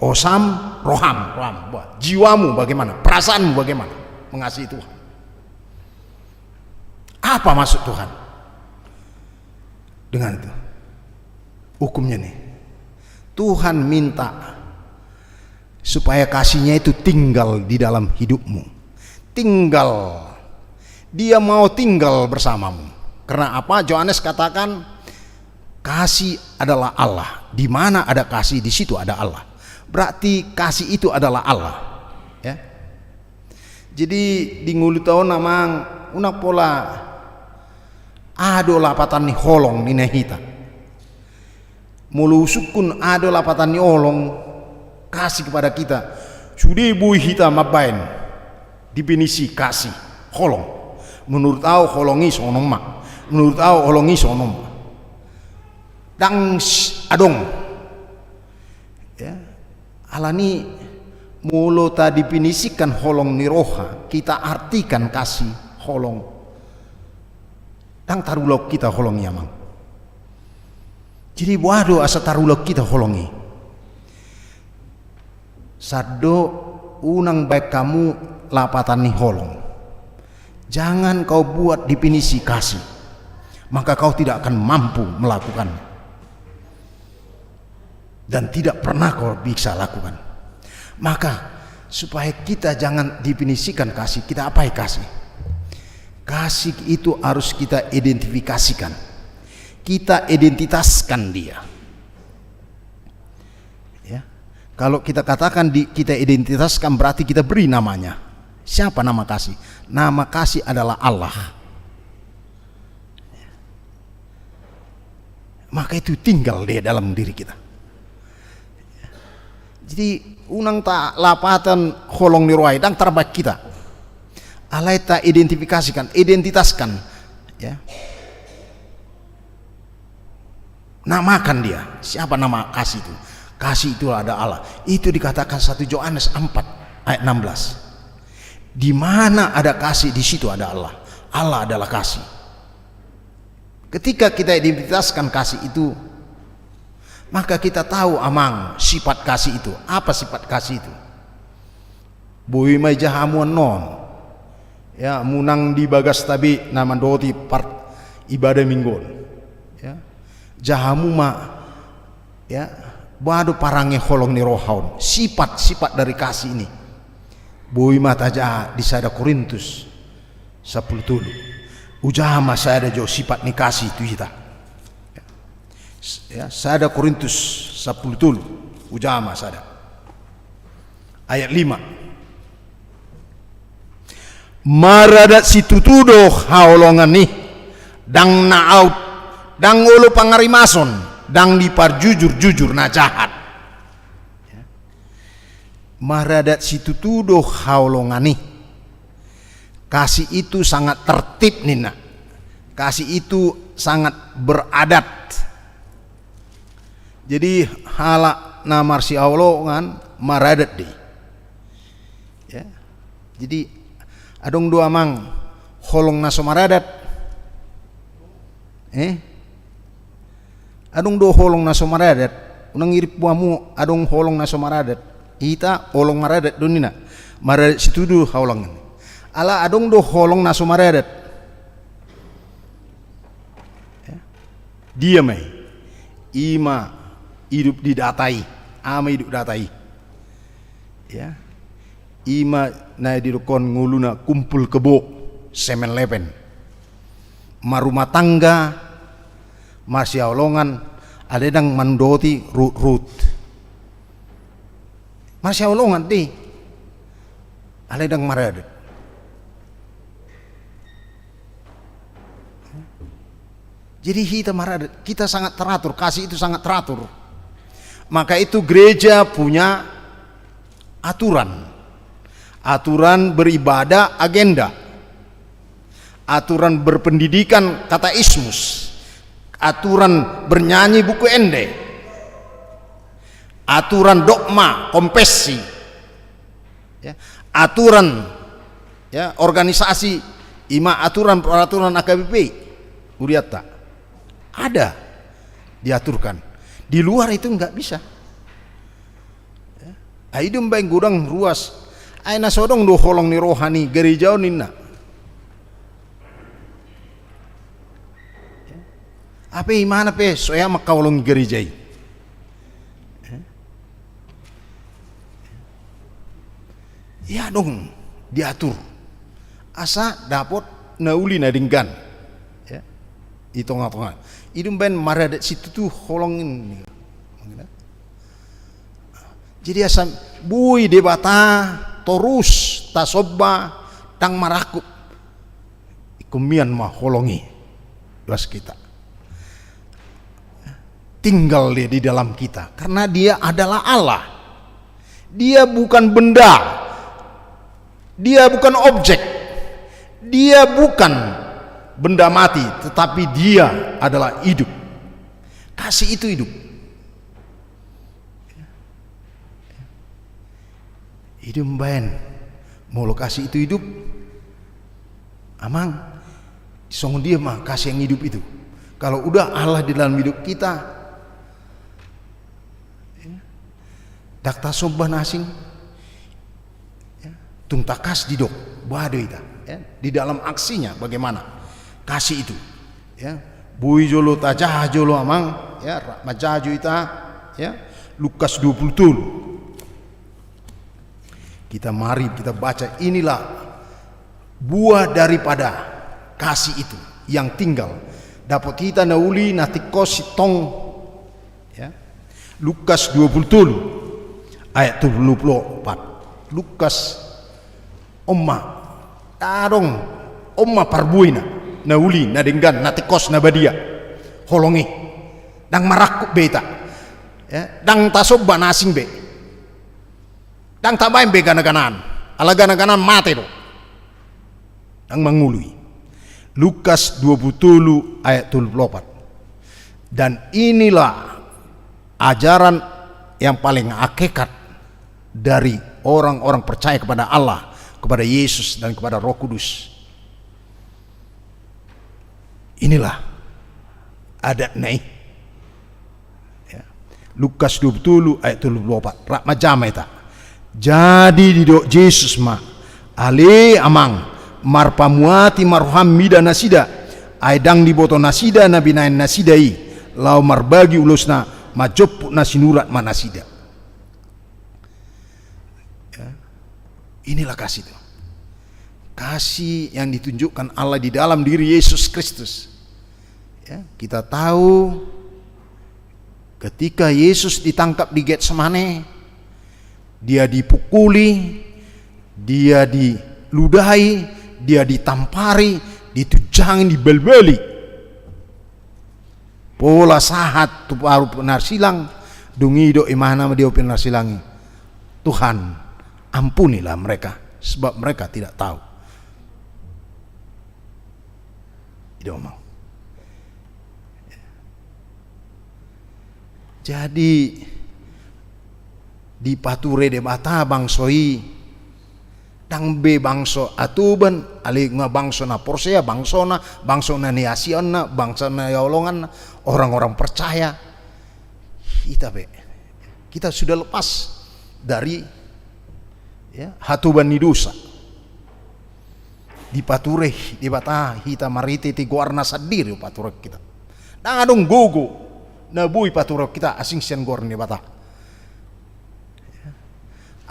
osam, roham. Roham. Wah, jiwamu bagaimana? Perasaanmu bagaimana? Mengasihi Tuhan. Apa maksud Tuhan dengan itu? Hukumnya nih. Tuhan minta supaya kasihnya itu tinggal di dalam hidupmu. Tinggal. Dia mau tinggal bersamamu. Karena apa? Yohanes katakan, kasih adalah Allah. Di mana ada kasih, di situ ada Allah. Berarti kasih itu adalah Allah. Ya. Jadi di ngoluta on, amang, unang pola aha do lapatan ni holong ninna hita. Molo husungkun aha do lapatan ni holong, kasih kepada kita, sude boi hita mambaen definisi kasih, holong. Menurut au holong i songon on ma. Menurut au holong i songon on ma. Ndang s-, adong. Ya. Alani molo tadefinisikan holong ni roha, kita artikan kasih, holong. Ndang tarulaon hita holong i, amang. Jadi boha do asa tarulaon hita holong i? Sandok unang baen hamu lapatan ni holong. Jangan kau buat definisi kasih, maka kau tidak akan mampu melakukan. Dan tidak pernah kau bisa lakukan. Maka, supaya kita jangan definisikan kasih, kita apai kasih? Kasih itu harus kita identifikasikan. Kita identitaskan dia. Ya. Kalau kita katakan di, kita identitaskan, berarti kita beri namanya. Siapa nama kasih? Nama kasih adalah Allah. Maka itu tinggal di dalam diri kita. Jadi, unang ta lapatan holong ni roha i, ndang tarbaen hita. Alai ta identifikasikan, identitaskan, ya. Namakan dia. Siapa nama kasih itu? Kasih itu ada Allah. Itu dikatakan satu Yohanes empat ayat enam belas. Di mana ada kasih, di situ ada Allah. Allah adalah kasih. Ketika kita identitaskan kasih itu, maka kita tahu, amang, sifat kasih itu. Apa sifat kasih itu? Boi ma ija hamu annon, ya, unang di bagasta be na mandok i par ibadah Minggu on. Ya. Ija hamu ma, ya, boha do parange holong ni roha on. Sifat-sifat dari kasih ini. Boi ma tajaha di sada Korintus sampulu tolu. Ujaha ma sada jo sifat ni kasih tu hita. Ya, sada Korintus sampulu tolu. Ujaha ma sada. Ayat lima. Maradat situtu do haholongan i, ndang na aut, ndang olo pangarimason, ndang diparjujur-jujur na jahat. Ya. Maradat situtu do haholongan i. Kasih itu sangat tertib, ninna. Kasih itu sangat beradat. Jadi halak na marsihaholongan maradat do i. Ya. Jadi adong do, amang, holong na so maradat? Eh? Adong do holong na so maradat? Unang irimpu hamu adong holong na so maradat. Hita holong maradat do ninna. Maradat situtu do haholongan i. Ala adong do holong na so maradat? Ya. Dia ma i? I ma hidup di data i. Aha ma hidup data i? Ya. I ma na didokhon ngoluna kumpul kebo, semen lepen. Marumah tangga, marsihaholongan, alai ndang mandok i ruhut-ruhut. Marsihaholongan do i, alai ndang maradat. Jadi hita maradat, kita sangat teratur, kasih itu sangat teratur. Maka itu gereja punya aturan. Aturan beribadah, agenda. Aturan berpendidikan, katekismus. Aturan bernyanyi, buku ende. Aturan dogma, konfesi. Ya, aturan, ya, organisasi, i ma aturan peraturan A K B P I, hurianta. Ada diaturkan. Di luar itu nggak bisa. Ya. Ai i do umbaen godang ruas. Ai na so adong do holong ni roha ni gereja on, ninna. Hape imana pe so hea mangkaholongi gereja i. Ia adong diatur asa dapot na uli na denggan. Ya. Di tonga-tonga. I do umbaen maradat situtu holong i. Jadi asa boi Debata torus tasomba, ndang marangkup. Ingkon mian ma holong i. Luas kita. Tinggal dia di dalam kita. Karena dia adalah Allah. Dia bukan benda. Dia bukan objek. Dia bukan benda mati, tetapi dia adalah hidup. Kasih itu hidup. I do umbaen, molo kasih itu hidup, amang, songon dia ma kasih yang hidup itu? Kalau udah Allah di dalam hidup kita, ya, ndang tasomba na asing, ya, tung tangkas didok, boha do hita, ya, di dalam aksinya bagaimana kasih itu, ya, boi jolo tajaha jolo, amang, ya, ra-, manjaha jo hita, ya, Lukas dua puluh tolu. Kita mari kita baca, inilah buah daripada kasih itu yang tinggal. Dapot hita na uli na tingkos sintong. Ya. Lukas dua puluh tolu ayat dua puluh opat. Lukas, on ma, adong, on ma parbuena na uli, na denggan, na tingkos, na badia. Holong i. Ndang marangkup be hita. Ya, ndang tasomba na asing be. Ndang tabaen be gana-ganaan. Ala gana-ganaan mate do. Ndang mangolu i. Lukas dua puluh tolu ayat tolu puluh opat. Dan inilah ajaran yang paling hakikat dari orang-orang percaya kepada Allah, kepada Yesus, dan kepada Roh Kudus. Inilah adatna i. Ya. Lukas dua puluh tolu ayat tolu puluh opat. Rap manjama hita. Jadi didok Jesus ma, ale amang, marpamuati ma roham mida nasida, ai ndang diboto nasida na binahen nasida i, laho marbagi ulosna, manjomput na sinurat ma nasida. Ya. Inilah kasih itu. Kasih yang ditunjukkan Allah di dalam diri Yesus Kristus. Ya, kita tahu ketika Yesus ditangkap di Getsemane, dia dipukuli, dia diludahi, dia ditampari, ditunjangi, dibalbali. Pola sahat tu paru pinarsilang, dung i didok imana ma di paru pinarsilang i, "Tuhan, ampunilah mereka, sebab mereka tidak tahu." I do ma. Jadi, dipature Debata bangso i, ndang be bangso atoban, alai nunga bangso na porsea, bangsona, bangso na niasionna, bangso na niholonganna, orang-orang percaya. Hita pe, kita sudah lepas dari, ya, hatoban ni dosa. Dipature Debata hita marhite-hite goarna sandiri, dipature hita. Ndang adong gogo na boi pature hita asing sian goar ni Debata.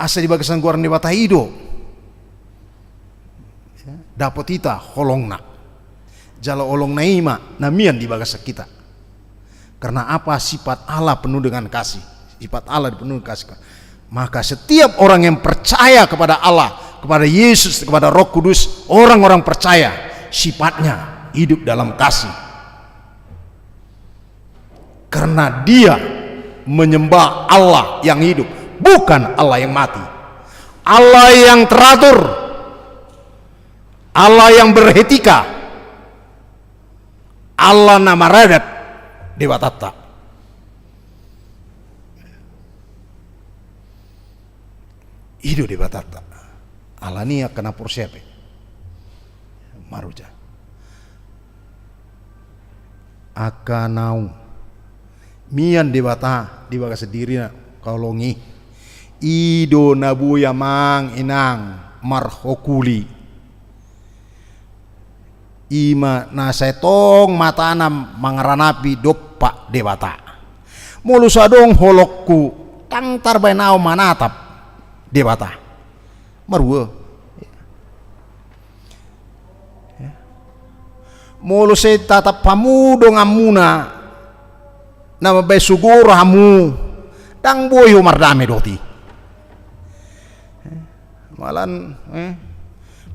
Asa di bagasan goar ni Debata i do, ya, dapot hita holongna. Jala holongna i ma na mian di bagasan hita. Karena apa? Sifat Allah penuh dengan kasih. Sifat Allah dipenuhi kasih. Maka setiap orang yang percaya kepada Allah, kepada Yesus, kepada Roh Kudus, orang-orang percaya, sifatnya hidup dalam kasih. Karena dia menyembah Allah yang hidup, bukan Allah yang mati. Allah yang teratur, Allah yang beretika, Allah na maradat Debatanta. I do Debatanta. Alani i angka na porsea pe maroja. Angka naung, mian Debata di bagasan dirina, holong i. I do na boi amang inang marhokuli. I ma na sai tong matana mangaranapi dompak Debata. Molo so adong holongku, ndang tarbaen ahu manatap Debata. Marua. Molo sai tatap hamu donganmuna na mambaen sogor hamu, ndang boi ho mardame dohot i. Malan, eh,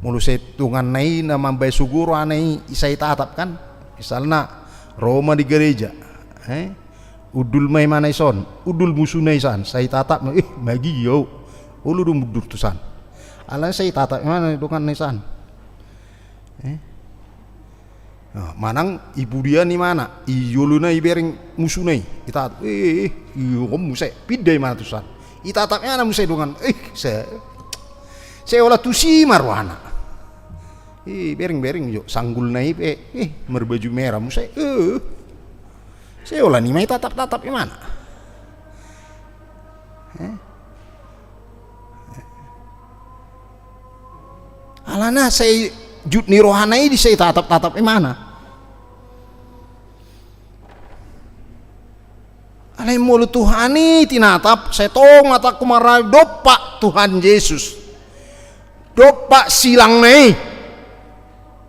molo sai donganna i na mambaen sogor, ana i sai tatap kan, misalna ro ma di gareja, eh, undul ma imana i son, undul musuna i san, sai tatap ma, eh, magia ho, olo do mundur tu san. Alai sai tatap imana donganna i san. Eh? Nah, manang i pudian imana, i jolona ibereng musuna i, itatap, eh, eh, eh, i on muse, pinda imana tu san. Itatap imana muse dongan, eh, se, sai holan tusi ma rohana. Eh, bereng-bereng jo, sanggulna i pe, eh, marbaju merah muse, eh. Sai holan i ma itatap-tatap imana. Eh? Alana sai jut ni rohana i di sai tatap-tatap imana. Alai molo Tuhan i tinatap, sai tong matangku marnai dompak Tuhan Jesus. Dompak silangna i.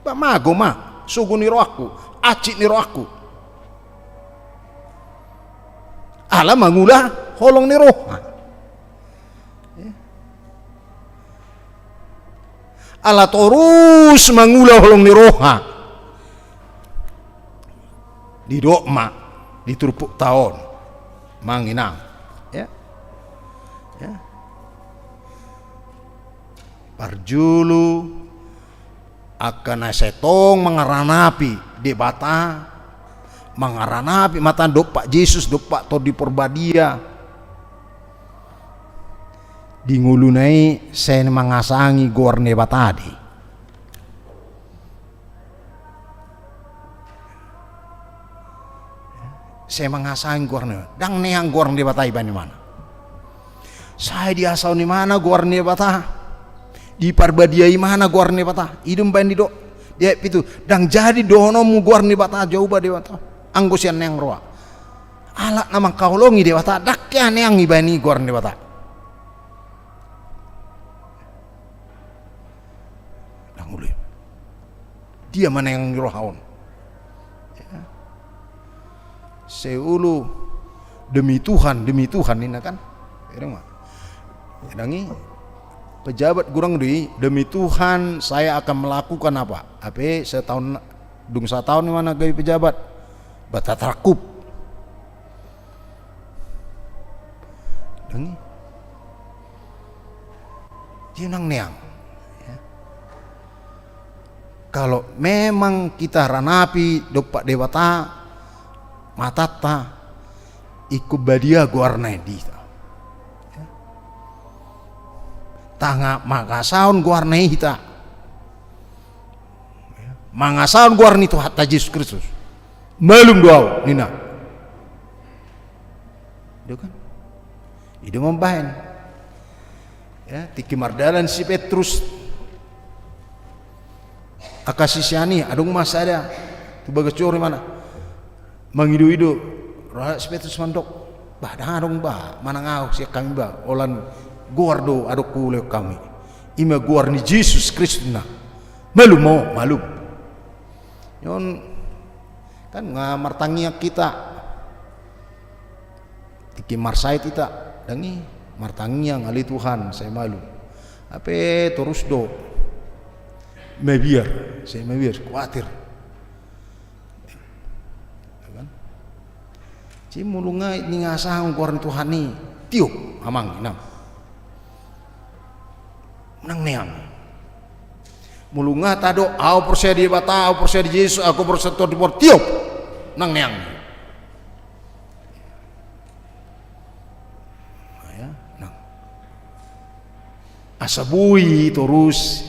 Ba mago ma, sogo ni rohangku, hansit ni rohangku. Ala mangula holong ni roha. Ala torus mangula holong ni roha. Didok ma di turpukta on, amang inang. Ya. Ya. Parjolo Angka na sai tong mangaranapi Debata, mangaranapi ma tanda dompak Jesus, dompak Tondi Porbadia, di ngoluna i sai mangasangi goar ni Debata do i. Sai mangasangi goar ni Debata. Ndang neang goar ni Debata i baen imana. Sai diasaon imana goar ni Debata. Diparbadiai imana goar ni Debata. I do umbaen didok di ayat pitu, ndang jadi dohononmu goar ni Debata, Jahowa Debata, anggo sian neang roha. Halak na mangkaholongi Debata, ndang hea neang ibaen i goar ni Debata. Ndang olo i. Dia ma neang ni roha on? Ya. Sai olo, "Demi Tuhan, demi Tuhan," ninna kan? Irang ma. Ndang i, pejabat godang do i, "Demi Tuhan, saya akan melakukan apa?" Hape sataon, dung sataon imana gabe pejabat, ba tatarangkup. Ndang i. Dia ndang neang. Ya. Kalau memang kita ranapi dompak Debata, matanta ingkon badia goarna i di hita. Ya. Ndang mangasaon goarna i hita. Ya. Mangasaon goar ni Tuhanta Jesus Kristus. "Malum do ahu," ninna. I do kan? I do mambahen. Ya, tingki mardalan si Petrus, angka sisean i, adong ma sada tu bagas joro imana, mangido-ido. Ro si Petrus mandok, "Bah, ndang adong bah manang ahu sian hami bah, holan goar do adong hulehon hami. I ma goar ni Jesus Kristus na. Malum ma ho, malum." Nyon kan nga martangiang hita. Tingki marsahit hita, ndang i, martangiang, "Ale Tuhan, sai malum." Hape torus do mabiar, sai mabiar, kuatir. Ya kan? Jadi molo nga ningasahon goar ni Tuhan i, tiop, amang inang. Ndang neang. Molo nga tadok, "Ahu porsea di Debata, ahu porsea di Jesus, ahu porsea tu Tondi Por," tiop. Ndang neang. Ya, ndang. Asa boi torus,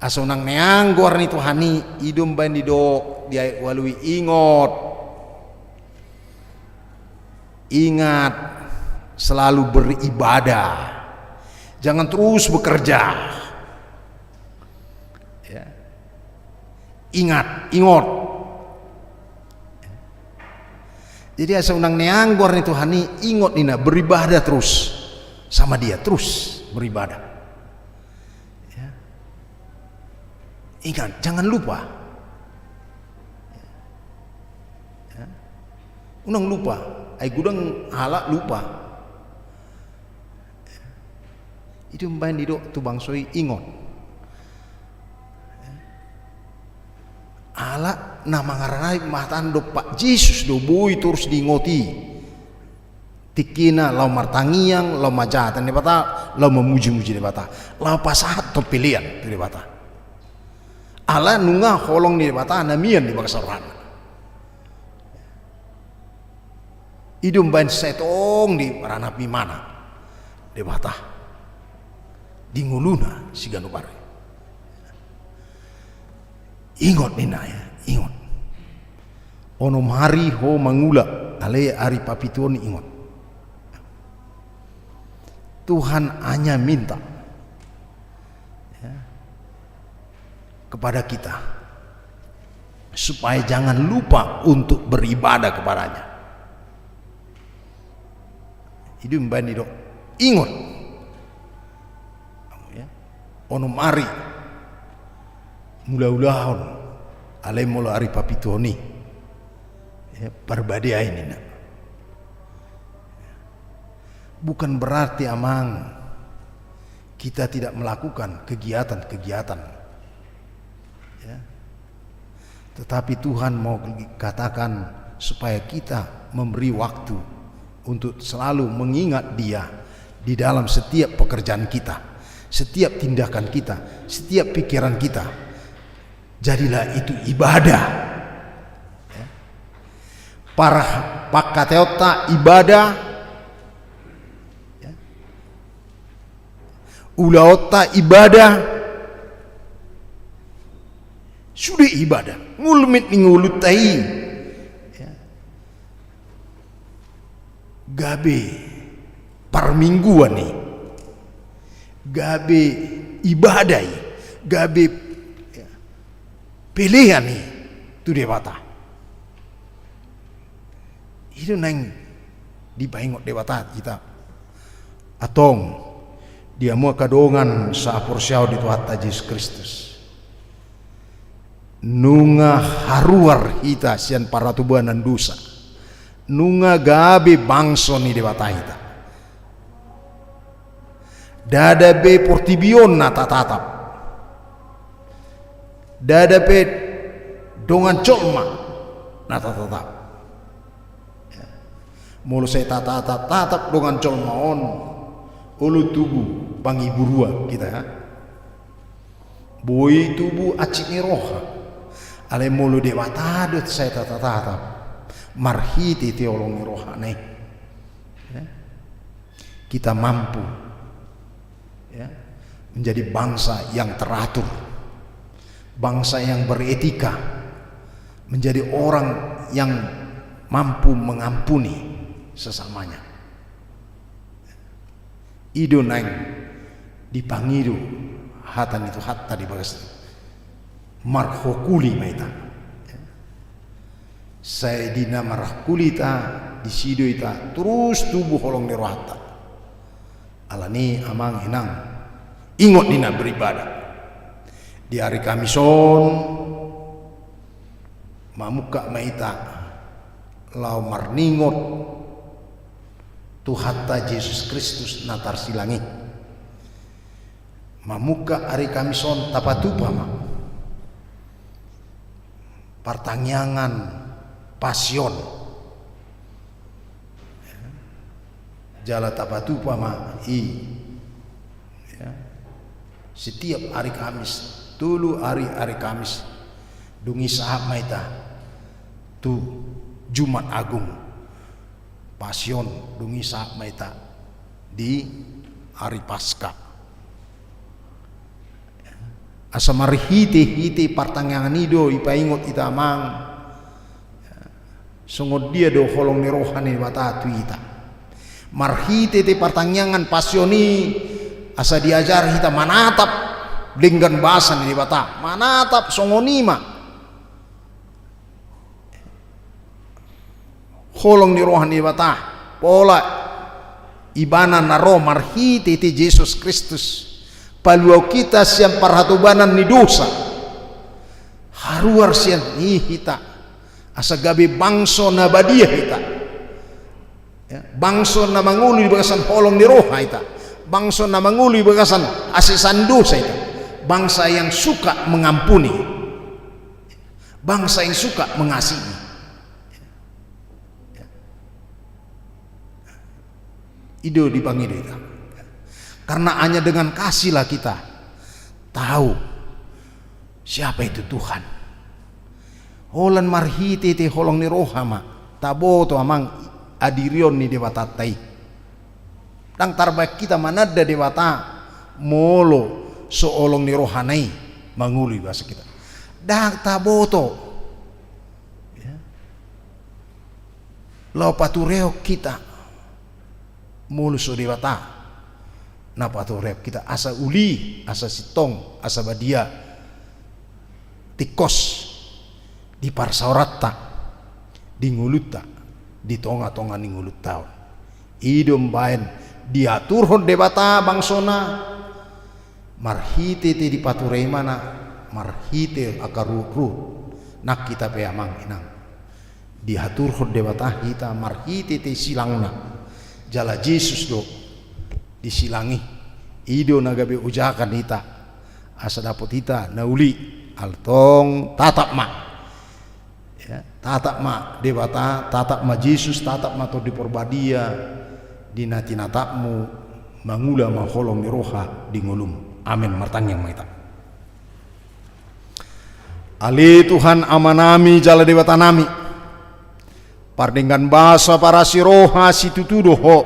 asa unang neang goar ni Tuhan i, i do umbaen didok di ayat ualu i, ingot. Ingat, selalu beribadah. Jangan terus bekerja. Ya. Ingat, ingot. Jadi asa unang neang goar ni Tuhan i, ingot ninna, beribadah terus sama Dia, terus beribadah. Ya. Ingat, jangan lupa. Ya. Unang lupa, ai godang halak lupa. I do umbaen didok tu bangso i, ingot. Halak na mangaranapi ma tanda dompak Jesus do boi torus diingoti. Tingkina laho martangiang, laho manjahatan Debata, laho mamuji-muji Debata, laho pasahathon pelean tu Debata. Ala nunga holong ni Debata na mian di bagasan rohana. I do umbaen sai tong diranapi imana Debata di ngoluna siganup ari. Ingot ninna, ya, ingot. Onom ari ho mangula, alai ari papituon i ingot. Tuhan hanya minta, ya, kepada kita supaya jangan lupa untuk beribadah kepada-Nya. I do umbaen didok, ingot. Ya. Onom ari mangula, ulahon, alai molo ari papituon i, ya, parbadiai ninna. Bukan berarti, amang, kita tidak melakukan kegiatan-kegiatan. Ya. Tetapi Tuhan mau katakan supaya kita memberi waktu untuk selalu mengingat Dia di dalam setiap pekerjaan kita, setiap tindakan kita, setiap pikiran kita. Jadilah itu ibadah. Ya. Par-, pangkataionta ibadah, ya. Ulaonta ibadah, sude ibadah, ngulmit ni ngolunta i. Ya. Gabe parmingguan i, gabe ibadah i, gabe, ya, pelean i tu Debata. I do naeng dipaingot Debata hita. Antong, di hamu angka dongan sahaporseaon di Tuhanta Jesus Kristus, nunga haruar hita sian parhatobanan dosa. Nunga gabe bangso ni Debata hita. Ndada be portibi on na tatatap. Ndada be dongan jolma na tatatap. Ya. Molo sai tatatap-tatap dongan jolma on, olo tubu pangiburuan hita, ya. Boi tubu hansit ni roha. Alai molo Debata do sai tatatap marhite-hite holong ni rohana i, ya, kita mampu, ya, menjadi bangsa yang teratur, bangsa yang beretika, menjadi orang yang mampu mengampuni sesamanya. I do naeng dipangido hata ni Tuhanta di bagas, marhokuli ma hita. Sai di na marhokuli hita, disi do hita torus tubu holong ni rohanta. Alani, amang inang, ingot ni na beribadah, di ari Kamis on, mamungka ma hita laho marningot Tuhanta Jesus Kristus na tarsilang i. Mamungka ari Kamis on tapatupa ma partangiangan Pasion. Jala tapatupa ma i, ya, setiap ari Kamis, tolu ari, ari Kamis, dung i sahat ma hita tu Jumat Agung, Pasion, dung i sahat ma hita di ari Paska. Asa marhite-hite partangiangan i do dipaingot hita, amang, songon dia do holong ni roha ni Debata tu hita. Marhite-hite partangiangan Pasion i, asa diajar hita manatap denggan basa ni Debata, manatap songon i ma holong ni roha ni Debata, pola Ibana na ro marhite-hite Jesus Kristus, paluahon hita sian parhatobanan ni dosa. Haruar sian i hita, asa gabe bangso na badia hita. Ya, bangso na mangolu di bagasan holong ni roha hita. Bangso na mangolu di bagasan hasesaan dosa hita. Bangsa yang suka mengampuni. Bangsa yang suka mengasihi. Ya. I do dipangido hita. Karena hanya dengan kasihlah kita tahu siapa itu Tuhan. Holan marhite-hite holong ni roha ma taboto, amang, hadirion ni Debatanta i. Ndang tarbahen hita mananda Debata molo so holong ni rohana i mangolu di bagasan hita. Ndang taboto. Ya. Laho paturehon hita molo so Debata na paturehon hita, asa uli, asa sintong, asa badia, tingkos di parsaoranta, di ngolunta, di tonga-tonga ni ngolunta on. I do umbahen diaturhon Debata bangsona, marhite-hite dipature ibana, marhite angka ruhut-ruhut. Nang hita pe, amang inang, diaturhon Debata hita marhite-hite silangna. Jala Jesus do di silang i. I do na gabe ojakan hita asa dapot hita na uli. Antong tatap ma. Ya, tatap ma Debata, tatap ma Jesus, tatap ma Tondi Porbadia di na tinatapmu, mangula ma holong ni roha di ngolum. Amen. Martangiang ma hita. Ale Tuhan Amanami jala Debatanami, pardenggan basa, parasi roha, situtu do Ho.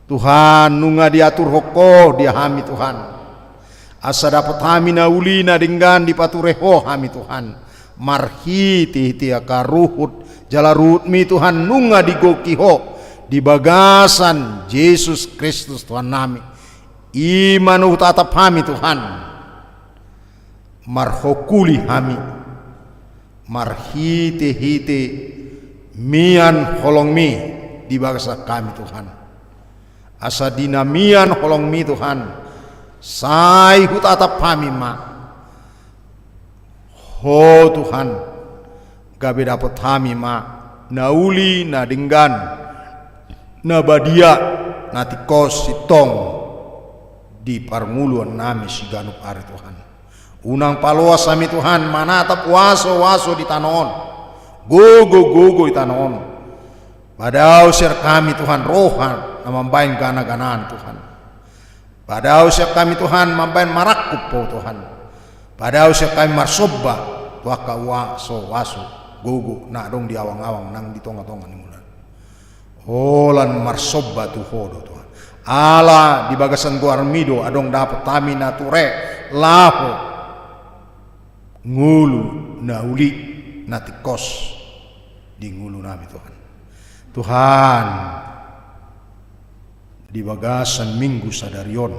Tuhan, nunga diaturhon Ho di hami Tuhan, asa dapot hami na uli na denggan dipature Ho hami Tuhan, marhitehite angka ruhut jala ruhutMi Tuhan, nunga digoki Ho di bagasan Jesus Kristus Tuhannami. I ma na hutatap hami Tuhan, marhongkuli hami marhitehite mian holongMi di bagasan hami Tuhan. Asa di na mian holongMi Tuhan, sai hutatap hami ma Ho Tuhan, gabe dapot hami ma na uli, na denggan, na badia, na tingkos, sintong di parngoluannami siganup ari Tuhan. Unang paloas hami Tuhan manatap uaso-uaso di tano on, gogo-gogo di tano on. Padao sian hami Tuhan roha na mambaen gana-ganaan Tuhan. Padao sian hami Tuhan mambaen marangkup Ho Tuhan. Padao sian hami marsomba tu angka uaso-uaso, gogo na adong di awang-awang nang di tonga-tonga ni ngolu. Holan marsomba tu Ho do Tuhan. Ala di bagasan goarMi do adong dapot hami na ture laho ngolu na uli, na tingkos di ngolunami Tuhan. Tuhan, di bagasan minggu sadari on,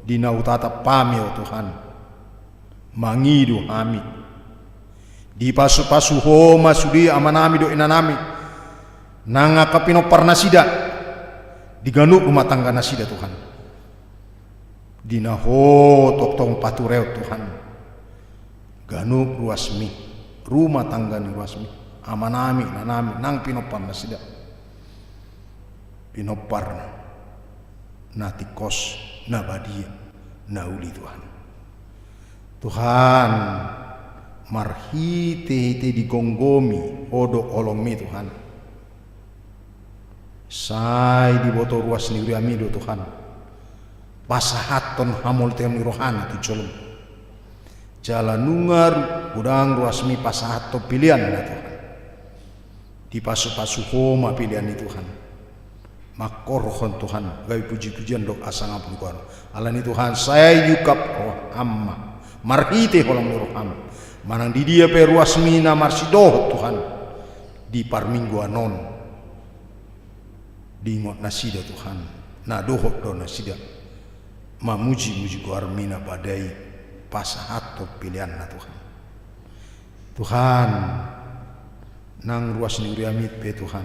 di na hutatap hami Ho Tuhan, mangido hami. Dipasu-pasu Ho ma sude amanami dohot inanami nang angka pinompar nasida di ganup rumah tangga nasida Tuhan. Di na Ho tongtong paturehon Tuhan ganup ruasMi, rumah tangga ni ruasMi, amanami, inanami, nang pinompar nasida. Pinompar na tingkos, na badia, na uli Tuhan. Tuhan, marhitehite digomgomi Ho dohot holongMi Tuhan, sai diboto ruas ni huriaMi do Tuhan pasahathon hamolteon ni rohaNa tu jolom. Jala nunga godang ruasMi pasahathon peleanNa Tuhan. Dipasu-pasu Ho ma pelean i Tuhan. Mangkorhon Tuhan gabe puji-pujian dohot hasangapon ni goarMu. Alani Tuhan, sai diungkap roham ma marhite holong ni roham, manang di dia pe ruasMi na marsidohot Tuhan di parmingguan on, diingot nasida Tuhan, na dohot do nasida mamuji-muji goarMi na badia i pasahathon peleanNa Tuhan. Tuhan, nang ruas ni huriaMi pe Tuhan,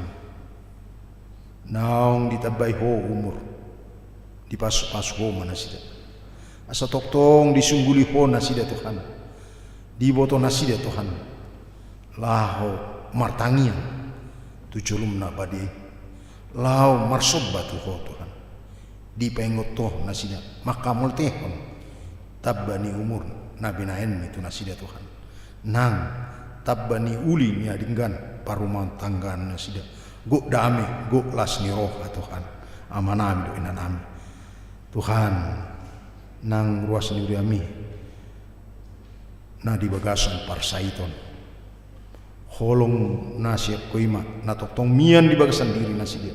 naung ditambai Ho umur, dipasu-pasu Ho ma nasida. Asa tongtong disungguli Ho nasida Tuhan, diboto nasida Tuhan laho martangiang tu jolomNa badia i, laho marsomba tu Ho Tuhan. Dipaingot Ho nasida manghamoltehon tamba ni umur na binahenMi tu nasida Tuhan, nang tamba ni uli ni na denggan parrumahtanggaannasida, gok dame, gok las ni roha Tuhan, amanami dohot inanami. Tuhan, nang ruas ni huriaMi na di bagasan parsaiton, holong na sian Ho i ma na tongtong mian di bagasan diri nasida.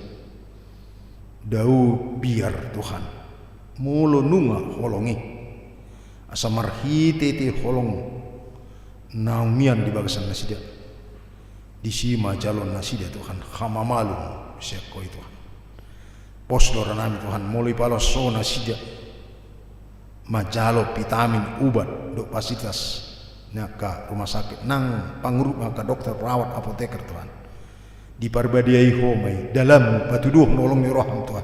Dao biar Tuhan, molo nunga holong i, asa marhitehite holong naung mian di bagasan nasida, disi ma jaloon nasida Tuhan hamamalum sian Ho i Tuhan. Pos do ranami Tuhan, molo ipaloas Ho nasida manjalo vitamin, ubat dohot fasilitas ni angka rumah sakit nang pangurut angka dokter, perawat, apoteker Tuhan. Diparbadiai Ho ma i, dalanMu patuduhon holong ni rohaM Tuhan.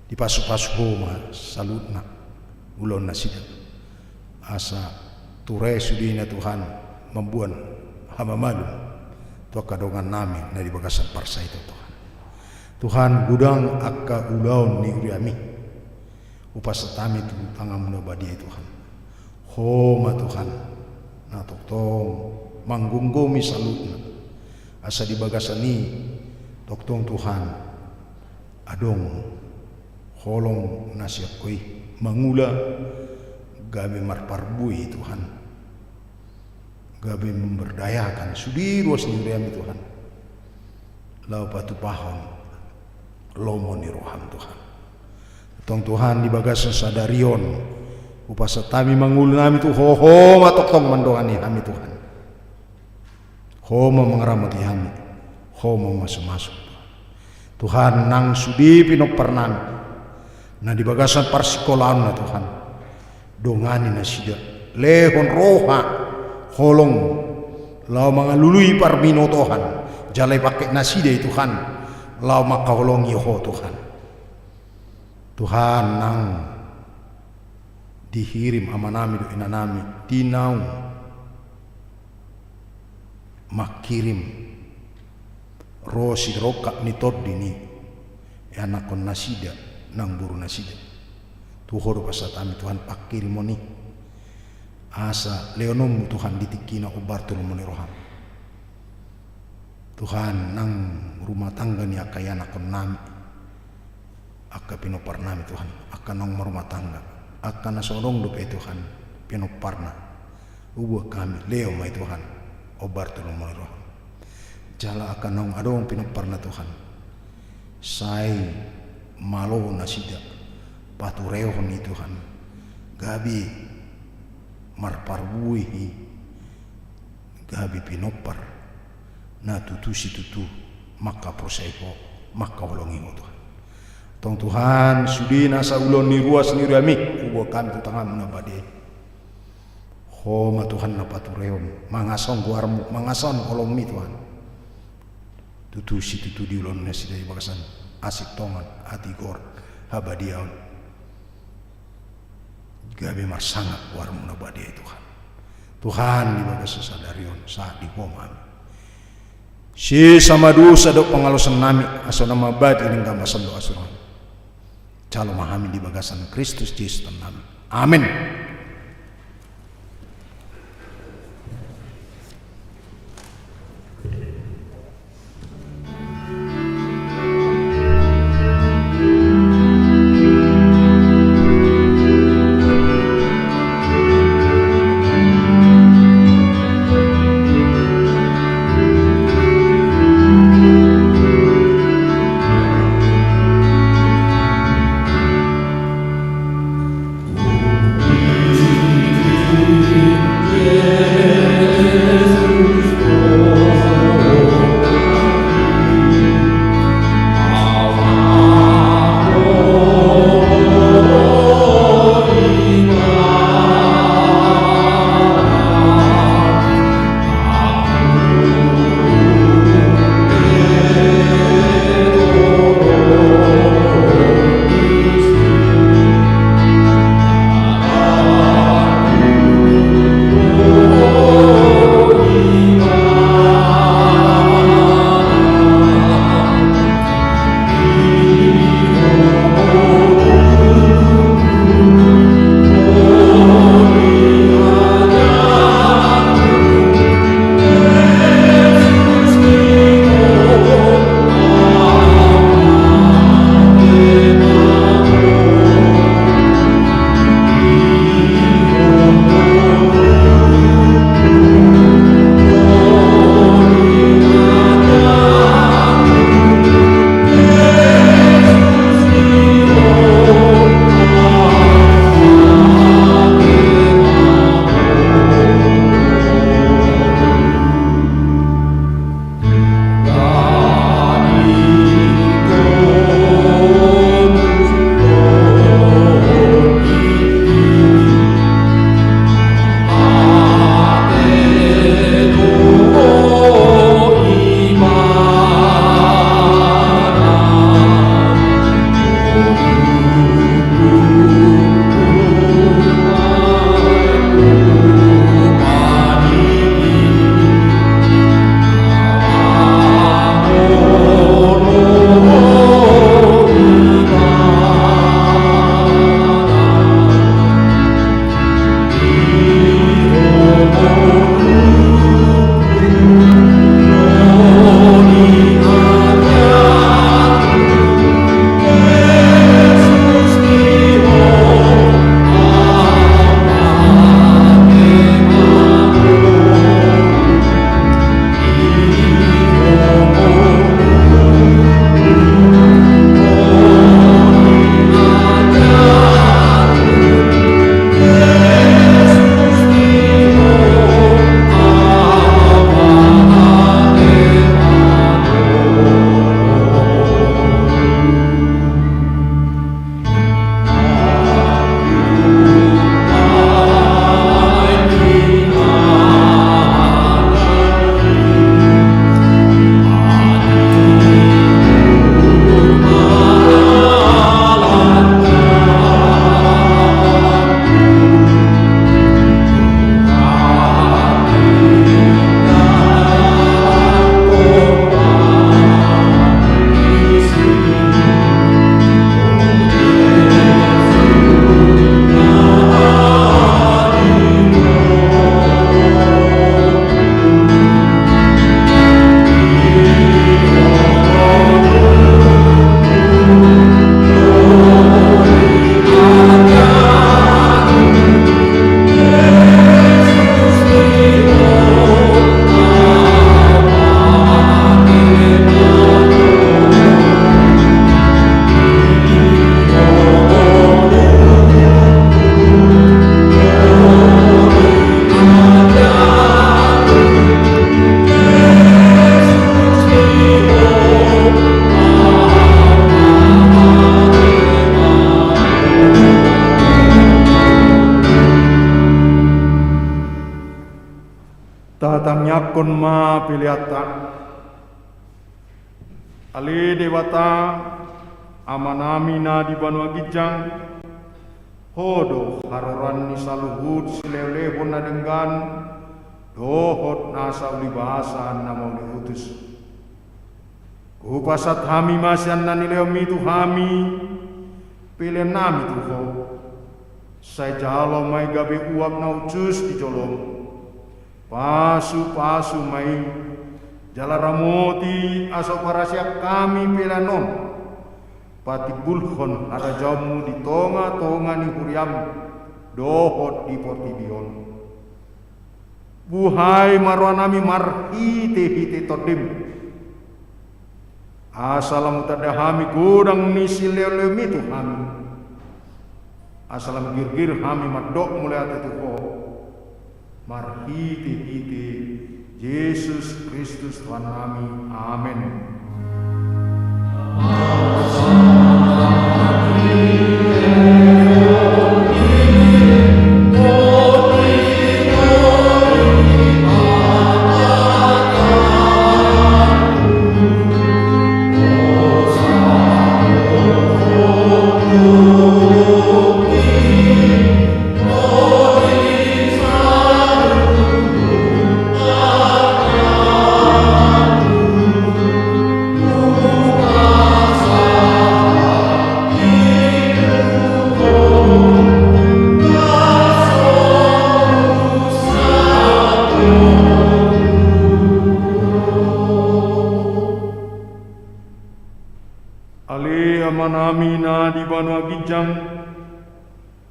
Dipasu-pasu Ho ma saluhutna ulaon nasida, asa ture sudena Tuhan mamboan hamamalum tu angka dongannami na di bagasan parsaiton Tuhan. Tuhan, godang angka ulaon ni huriaMi, hupasahat hami tu tanganMu na badia i Tuhan. Ho ma Tuhan na tongtong manggomgomi saluhutna, asa di bagasan i tongtong Tuhan adong holong na sian Ho i mangula gabe marparbue Tuhan. gabe memberdayakan sude ruas ni huriaM i Tuhan, laho patupahon lomo ni rohaM Tuhan. Tong Tuhan, di bagasan sadari on, hupasahat hami ma ngolunami tu Ho, Ho ma tongtong mandongani hami Tuhan. Ho ma mangaramoti hami, Ho ma mamasumasu. Tuhan, nang sude pinomparnami na di bagasan parsingkolaonna Tuhan, dongani nasida, lehon roha holong laho mangalului parbinotoan, jala ipangke nasida i Tuhan laho mangkaholongi Ho Tuhan. Tuhan, nang dihirim amanami dohot inanami di naung mangkirim ro sirongkap ni tondi ni ianakhon nasida nang boru nasida tu Ho do pasahat hami Tuhan pangkirimon i, asa lehononMu Tuhan di tingkina hombar tu lomo ni rohaM. Tuhan, nang rumah tangga ni angka ianakhonnami, angka pinomparnami Tuhan, angka naung marumah tangga, angka na so adong dope Tuhan pinomparna, huboan hami, lehon ma i Tuhan hombar tu lomo ni rohaM. Jala angka naung adong pinomparna Tuhan, sai malo nasida paturehon i Tuhan, gabe marparbue i, gabe pinompar na tutu situtu mangkaporseai Ho, mangkaholongi Ho Tuhan. Tong Tuhan, sude nasa ulaon ni ruas ni huriaM i, huboan hami tu tanganMu na badia i. Ho ma Tuhan na paturehon, mangasahon goarMu, mangasahon holongMi Tuhan. Tutu situtu di ulaon nasida i bagasan hasintongan, hatigor, habadiaon. Gabe marsangap goarMu na badia i Tuhan. Tuhan, di bagasan sadari on, sahat di Ho ma hami. Sesa ma dosa dohot pangalaosan nami, asa unang mambahen i denggan basa dohot hasurangan. Jalo ma hami di bagasan Kristus Jesus Tuhan nami. Amen. ma peleanta. Ale Debata, Amanami na di banua ginjang, Ho do haroroan ni saluhut silehonlehon na denggan dohot nasa ulibasa na mauliutus. Hupasahat hami ma sian na nilehonmi tu hami peleannami tu Ho. Sai jalo ma i gabe uap na hushus di jolom. Pasupasu ma i, jala ramoti asa huparasian hami pelean on patimbulhon harajaonmu di tongatonga ni huriam dohot di portibi on. Buhai ma rohanami marhitehite Tondim, asa lam hutanda hami godang ni silehonlehonmi tu hami, asa lam girgir hami mandok mauliate tu Ho, marhitehite Jesus Kristus Tuhannami. Amen. Ale Amanami na di banua ginjang,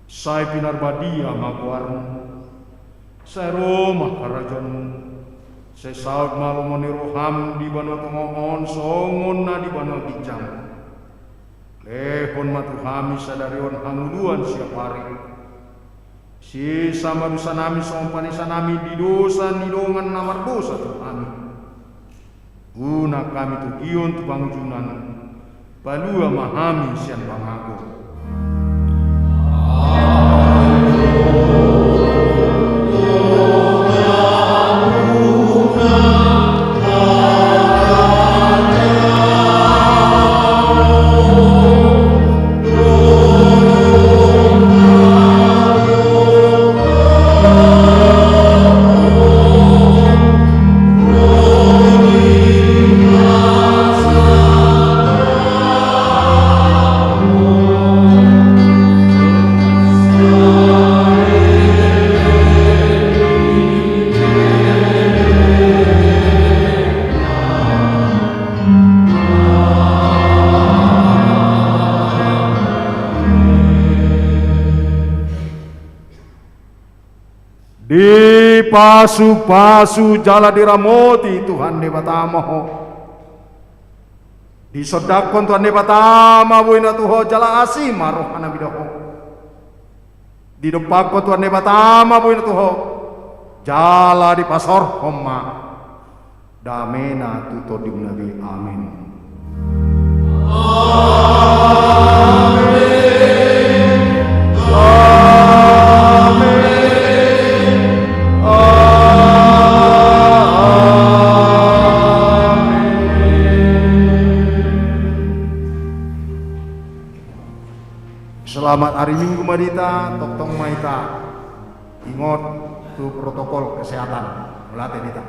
sai pinarbadia ma goarmu. Sai ro ma harajaonmu. Sai saut ma lomo ni roham di banua tonga on songon na di banua ginjang. Lehon ma tu hami sadari on hangoluan siapari. Sesa ma dosanami songon panesanami di dosa ni dongan na mardosa tu hami. Unang hami togihon tu pangunjunan, palua ma hami sian pangago. Dipasupasu jala diramoti Tuhan Debata ma ho. Disondangkon Tuhan Debata ma boina tu ho jala asi ma rohana mida ho. Didompakkon Tuhan Debata ma boina tu ho jala dipasaorhon ma damena tu tondimuna be. Amen. Amen. Amen. Amen. Selamat hari Minggu ma di hita, tongtong ma hita ingot tu protokol kesehatan. Mauliate di hita.